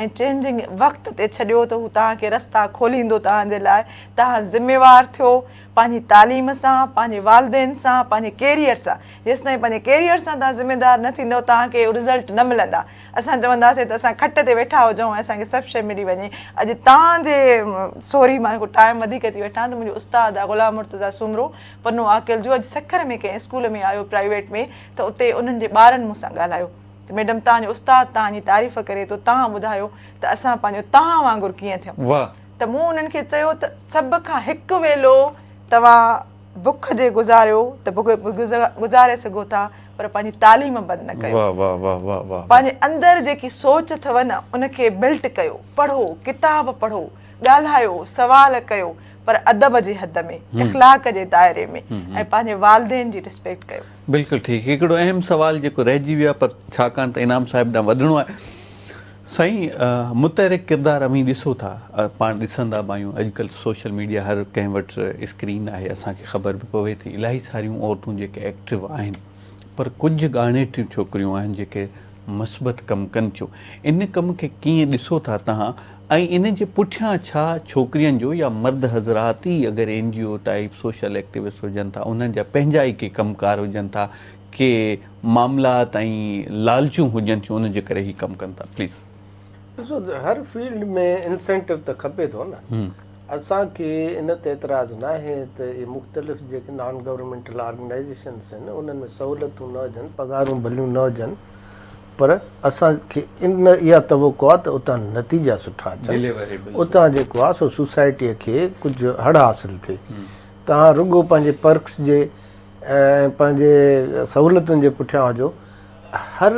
۽ چينجنگ وقت تي ڇڏيو ته هو توهان کي رستا کوليندو توهان جي لاء توهان ذميوار ٿيو پنهنجي تعليم سان پنهنجي والدين سان پنهنجي ڪيريئر سان جيستائين پنهنجي ڪيريئر سان توهان ذميدار نه ٿيندو توهان کي رزلٽ نه ملندا اسان چونداسين ته اسان کٽ تي ويٺا هجون ۽ اسان کي سڀ شيء ملي وڃي اڄ توهان جي سوري مان هڪ ٽائيم وڌيڪ ٿي وٺان ته منهنجو استاد آ غلام مرتضيٰ سومرو پنو عاقل جو اڄ سکر ۾ ڪنهن اسڪول ۾ آيو پرائيويٽ ۾ ته اتي انهن جي ٻارن مون سان ڳالهايو ته ميڊم توهان جو استاد توهان جي تعريف ڪري ٿو توهان ٻڌايو ته اسان پنهنجو توهان وانگر ڪيئن ٿيون ته مون انهن کي چيو ته سڀ کان هڪ ويلو توهان بک جي گذاريو ته گذاري سگهو ٿا پر پنهنجي تعليم بند نه ڪيو پنهنجي اندر جيڪي سوچ اٿو نه ان کي بلٽ ڪيو پڙهو ڪتاب پڙهو ڳالهايو سوال ڪيو پر ادب جي حد ۾ اخلاق جي دائري ۾ ۽ پنهنجي والدين جي ريسپيڪٽ ڪيو. بلڪل ٺيڪ هڪڙو اهم سوال جيڪو رهجي ويو آهي پر ڇاڪاڻ ته انعام صاحب ڏانهن وڌڻو آهي سائين متحرڪ ڪردار اوهين ڏسو ٿا پاڻ ڏسندا به آهيون اڄڪلهه ته سوشل ميڊيا هر ڪنهن وٽ اسڪرين آهي اسان کي خبر به پوي ٿي الاهي ساريون عورتون جيڪي ايڪٽو آهن پر ڪجهه ڳاڻيٽيون ڇوڪريون آهن جيڪي مثبت ڪم ڪن ٿيون ان ڪم کي ڪيئن ڏسو ٿا تهان ۽ ان جي پٺيان ڇا ڇوڪرين جو يا مرد حضرات ئي اگر N G O type social activist هجن ٿا انهن جا پنهنجا ئي ڪي ڪم ڪار هجن ٿا. ڪي معاملات ۽ لالچون هجن ٿيون ان جي ڪري هي ڪم ڪن ٿا پليز. ڏسو هر فيلڊ ۾ انسينٽو ته کپي ٿو نه اسان کي ان تي اعتراض ناهي ته اهي مختلف جيڪي نان گورنمينٽل آرگنائيزيشنس آهن انهن ۾ سهولتون نه هجن پگهارون ڀليون نه هجن پر اسان کي ان اها توقع آهي ته اتان نتيجا سٺا اچن اتان جيڪو آهي سو سوسائٽيء کي ڪجهه هڙ حاصل ٿئي توهان رڳو پنهنجي پرڪس جي ۽ پنهنجي سهولتن جي پٺيان هجو، هر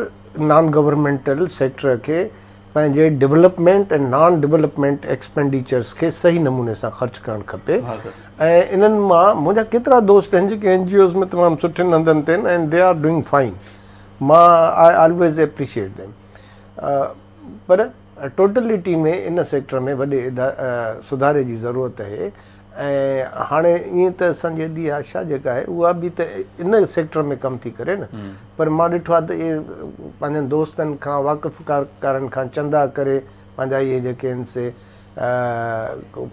نان گورنمينٽل سيڪٽر کي پنهنجي ڊولپمينٽ ۽ نان ڊولپمينٽ ايڪسپينڊيچرز کي صحيح نموني سان خرچ ڪرڻ کپي ۽ انهن مان منهنجا ڪيترا دوست آهن جيڪي اين جي اوز ۾ تمام سٺن هنڌن تي آهن ۽ they are doing fine مان آء آلويز ايپريشيئيٽ ديم پر ٽوٽلٽي ۾ ان سيڪٽر ۾ وڏي سڌاري جي ضرورت اهي ۽ هاڻي ائين ته اسان جي ادي آشا جيڪا آهي اها به ته ان سيڪٽر ۾ ڪم ٿي ڪري نه پر مان ڏٺو آهي ته اهي پنهنجن دوستن کان واقف ڪارن کان چندا ڪري پنهنجا اهي جيڪي آهن سي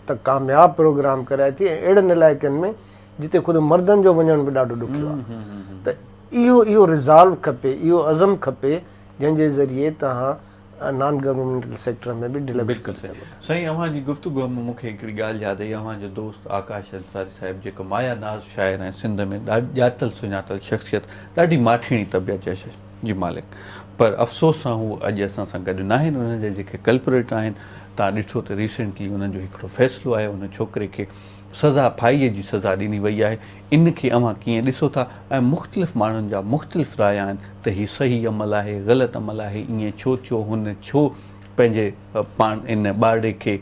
ته ڪامياب پروگرام ڪرائي ٿي ۽ اهڙن علائقن ۾ جتي خود مردن جو وڃڻ به ڏاڍو ڏکيو آهي ته اهو اهو ريزالو کپي اهو عزم کپي جنهن جي ذريعي توهان نان گورنمينٽل سيڪٽر ۾ به ڊليوري بلڪل ڪري صحيح سگهو ٿا. سائين اوهان جي گفتگو مان مون کي هڪڙي ڳالهه ياد آئي اوهان جو دوست آڪاش انصاري صاحب جيڪو مايا ناز شاعر ۽ سنڌ ۾ ڄاتل سڃاتل شخصيت ڏاڍي ماٺيڻي طبيعت جي مالڪ پر افسوس سان هو اڄ اسان سان گڏ ناهن انهن جا جيڪي ڪلپريٽ آهن تان ڏٺو ته ريسينٽلي انهن جو هڪڙو فيصلو آيو ان ڇوڪري کي سزا ڦاهيء جي سزا ڏني وئي آهي ان کي اوهان ڪيئن ڏسو ٿا ۽ مختلف ماڻهن جا مختلف رايا آهن ته هي صحيح عمل آهي غلط عمل آهي ائين ڇو ٿيو هن ڇو پنهنجي پاڻ ان ٻارڙي کي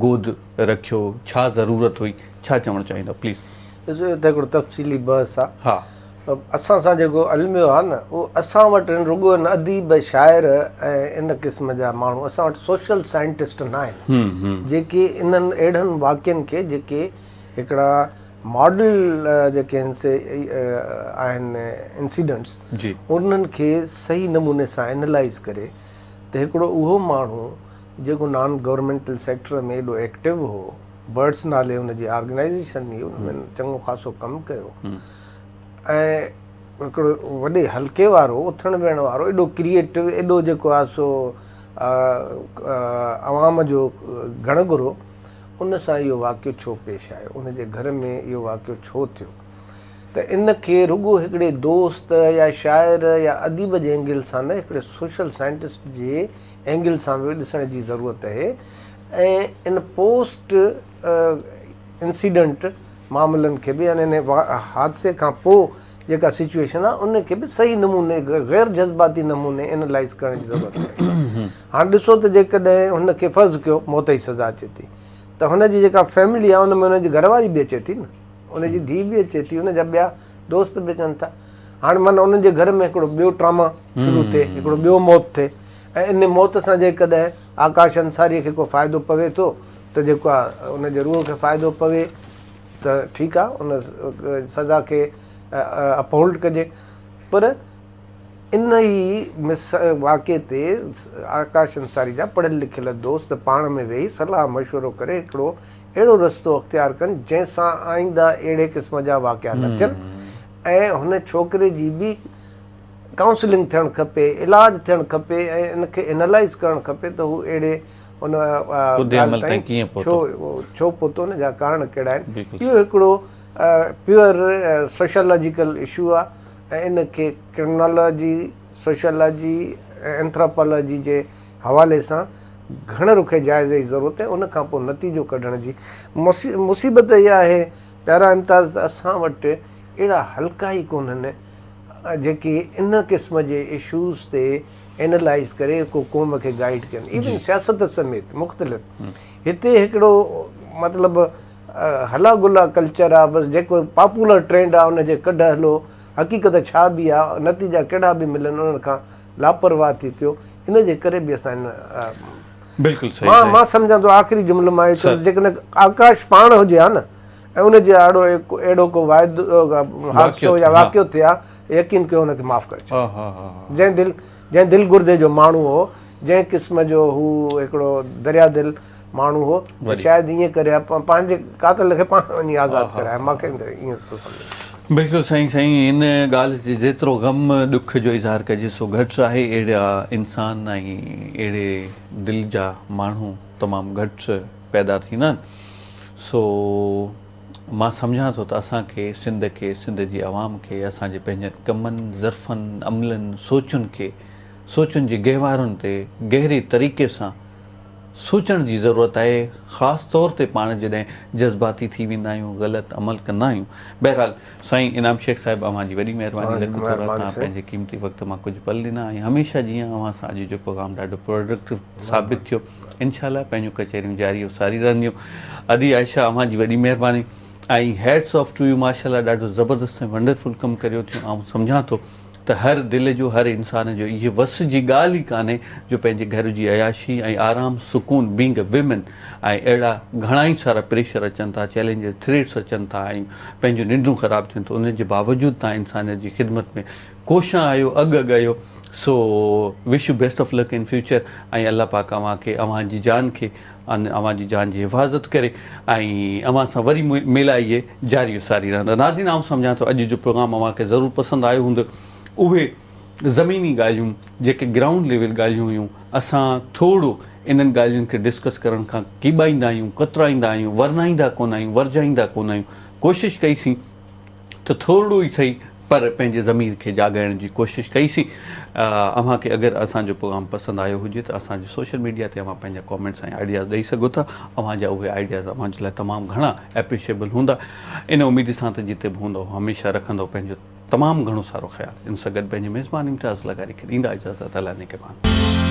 گود رکيو ڇا ضرورت هئي ڇا چوڻ چاهيندا پليز. ڏسو اهو ته هڪڙو تفصيلي بحث آ. ها. اسان سان جيڪو الميو آ نه اهو اسان وٽ رڳو ان اديب شاعر ۽ ان قسم جا ماڻهو اسان وٽ سوشل سائنٽسٽ نه آهن جيڪي انهن اهڙن واقعن کي جيڪي هڪڙا ماڊل جيڪي آهن سي آهن انسيڊنٽس انهن کي صحيح نموني سان اينالائز ڪري ته هڪڙو اهو ماڻهو جيڪو نان گورنمينٽل سيڪٽر ۾ ايڏو ايڪٽو هو برڊس نالي ان جي آرگنائيزيشن هئي ان ۾ چڱو خاصو ڪم ڪيو ۽ هڪڙو وڏي حلقي وارو اٿڻ ويهڻ وارو ايڏو ڪريئيٽو ايڏو جيڪو آهي سو عوام جو گهڻگهرو ان سان اهو واقعو ڇو پيش آيو، ان جي گهر ۾ اهو واقعو ڇو ٿيو ته ان کي رڳو هڪڙي دوست يا شاعر يا اديب جي اينگل سان نه هڪڙي سوشل سائنٽسٽ جي اينگل سان به ڏسڻ جي ضرورت اهي ۽ ان پوسٽ انسيڊنٽ معاملن کي به يعني ان حادثي کان پوء جيڪا سچوئيشن آهي ان کي به صحيح نموني غير جذباتي نموني اينالائز ڪرڻ جي ضرورت آهي. هاڻ ڏسو ته جيڪڏهن هن کي فرض ڪيو موت جي سزا اچي ٿي ته هن جي جيڪا فيملي آهي ان ۾ هن جي گهر واري به اچي ٿي نه ان جي ڌيء به اچي ٿي ان جا ٻيا دوست به اچن ٿا هاڻ معنيٰ انهن جي گهر ۾ هڪڙو ٻيو ٽراما شروع ٿئي هڪڙو ٻيو موت ٿئي ۽ ان موت سان جيڪڏهن آڪاش انصاري کي ڪو فائدو پوي ٿو ته جيڪو آهي ان جي روح کي فائدو پوي ته ٺيڪ آ ان سزا کي اپ هولڊ ڪجي پر ان ئي واقعي تي آڪاش انصاري جا پڙهيل لکيل دوست پاڻ ۾ ويهي صلاح مشورو ڪري هڪڙو اهڙو رستو اختيار ڪن جنهن سان آئنده اهڙي قسم جا واقعا نه ٿين ۽ هن ڇوڪري جي به ڪائونسلنگ ٿيڻ کپي علاج ٿيڻ کپي ۽ ان کي اينالائز ڪرڻ کپي ته هو اهڙي ان ڳالهه تائين ڇو ڇو پهتو ان جا ڪارڻ ڪهڙا آهن اهو هڪڙو پيور سوشيالاجيڪل اشو آهي ۽ ان کي ڪرمنالاجي سوشيالاجي ۽ اينٿراپالاجي جي حوالي سان گهڻ رخي جائزي جي ضرورت آهي ان کان پوء نتيجو ڪڍڻ جي مصيبت اها آهي پيارا امتاز ته اسان وٽ اهڙا حلقا ئي ڪونهن جيڪي ان قسم جي اشوز تي اينالائيز ڪري ڪو قوم کي گائيڊ ڪن ايون سياست سميت مختلف هتي هڪڙو مطلب هلا گلا ڪلچر آ بس جيڪو پاپولر ٽرينڊ آ ان جي ڪڍ هلو حقيقت ڇا به آ نتيجا ڪهڙا به ملن انهن کان لاپرواهه ٿي پيو ان جي ڪري به اسان ان بلڪل صحيح مان مان سمجهان ٿو آخري جملو مان اهو چوندس جيڪڏهن آڪاش پاڻ هجي ها نه ۽ ان جي آڙو اهڙو ڪو واعدو حادثو يا واقعو ٿئي ها يقين ڪيو هن کي معاف ڪري ڇڏ. جنهن دل جنهن دل گردي جو ماڻهو هو، جنهن قسم جو هو هڪڙو دريا دل ماڻهو هو ته شايد ائين ڪري ها پنهنجي قاتل کي پاڻ وڃي آزاد ڪرائي ها. مان کي ائين ٿو سمجهه ۾. بلڪل سائين سائين ان ڳالهه جي جيترو غم ڏک جو اظهار ڪجي سو گهٽ آهي اهڙا انسان ۽ اهڙي دل جا ماڻهو تمام گهٽ پيدا ٿيندا آهن سو مان سمجهان ٿو ته اسان کي سنڌ کي سنڌ جي عوام کي اسان جي پنهنجن ڪمن ظرفن عملن سوچن کي سوچن جي گهوارن تي گهري طريقي سان سوچڻ جي ضرورت آهي خاص طور تي پاڻ جڏهن جذباتي ٿي ويندا آهيون غلط عمل ڪندا آهيون بهرحال سائين انعام شيخ صاحب اوهان جي وڏي مهرباني لک ٿورا توهان پنهنجي قيمتي وقت مان ڪجهه پل ڏنا ۽ هميشه جيان اوهان سان اڄ جو پروگرام ڏاڍو پروڊڪٽو ثابت ٿيو انشاء الله پنهنجون ڪچهريون جاري و ساري رهنديون ادي عائشه اوهان جي وڏي مهرباني ۽ هيٽس آف ٽو يو ماشاء الله ڏاڍو زبردست ۽ ونڊرفل ڪم ڪريو ٿيون آئون سمجهان ٿو ته هر دل جو هر انسان جو اهي وس جي ڳالهه ئي ڪانهي جو پنهنجي گهر جي عياشي ۽ آرام سڪون بينگ ا ويمن ۽ اهڙا گهڻا ئي سارا پريشر اچن ٿا چئلينجز ٿريٽس اچن ٿا ۽ پنهنجون ننڊون خراب ٿين ٿيون انهن جي باوجود توهان انسانيت جي خدمت ۾ ڪوشان آهيو اڳ اڳ آهيو سو wish you best of luck in future ۽ الله پاڪ اوهان کي اوهان جي جان کي اوهان جي جان جي حفاظت ڪري ۽ اوهان سان وري ميلا اهي جاري و ساري رهندا. ناظرين آئون سمجهان ٿو اڄ جو پروگرام اوهان کي ضرور پسند آيو هوندو. اهي زميني ڳالهيون جيڪي گرائونڊ ليول ڳالهيون هيون اسان ٿورو انهن ڳالهين کي ڊسڪس ڪرڻ کان ڪيٻائيندا آهيون، ڪترائيندا آهيون، ورنائيندا ڪونه آهيون، ورجائيندا ڪونه آهيون. ڪوشش ڪئي سين. ته ٿورڙو ئي سهي پر پنهنجي ضمير کي جاڳائڻ جي ڪوشش ڪئي سين. اوهان کي اگر اسان جو پروگرام پسند آيو هجي ته اسان جي سوشل ميڊيا تي اوهان پنهنجا ڪامينٽس ۽ آئيڊياز ڏئي سگهو ٿا. اوهان جا اهي آئيڊياز اوهان جي لاء تمام گهڻا ايپريشيبل هوندا. ان اميد سان ته جتي به هوندؤ هميشه رکندؤ پنهنجو تمام گهڻو سارو خيال. ان سان گڏ پنهنجي ميزبان امتياز لغاري کي ڏيندا اجازت. الله نگهبان.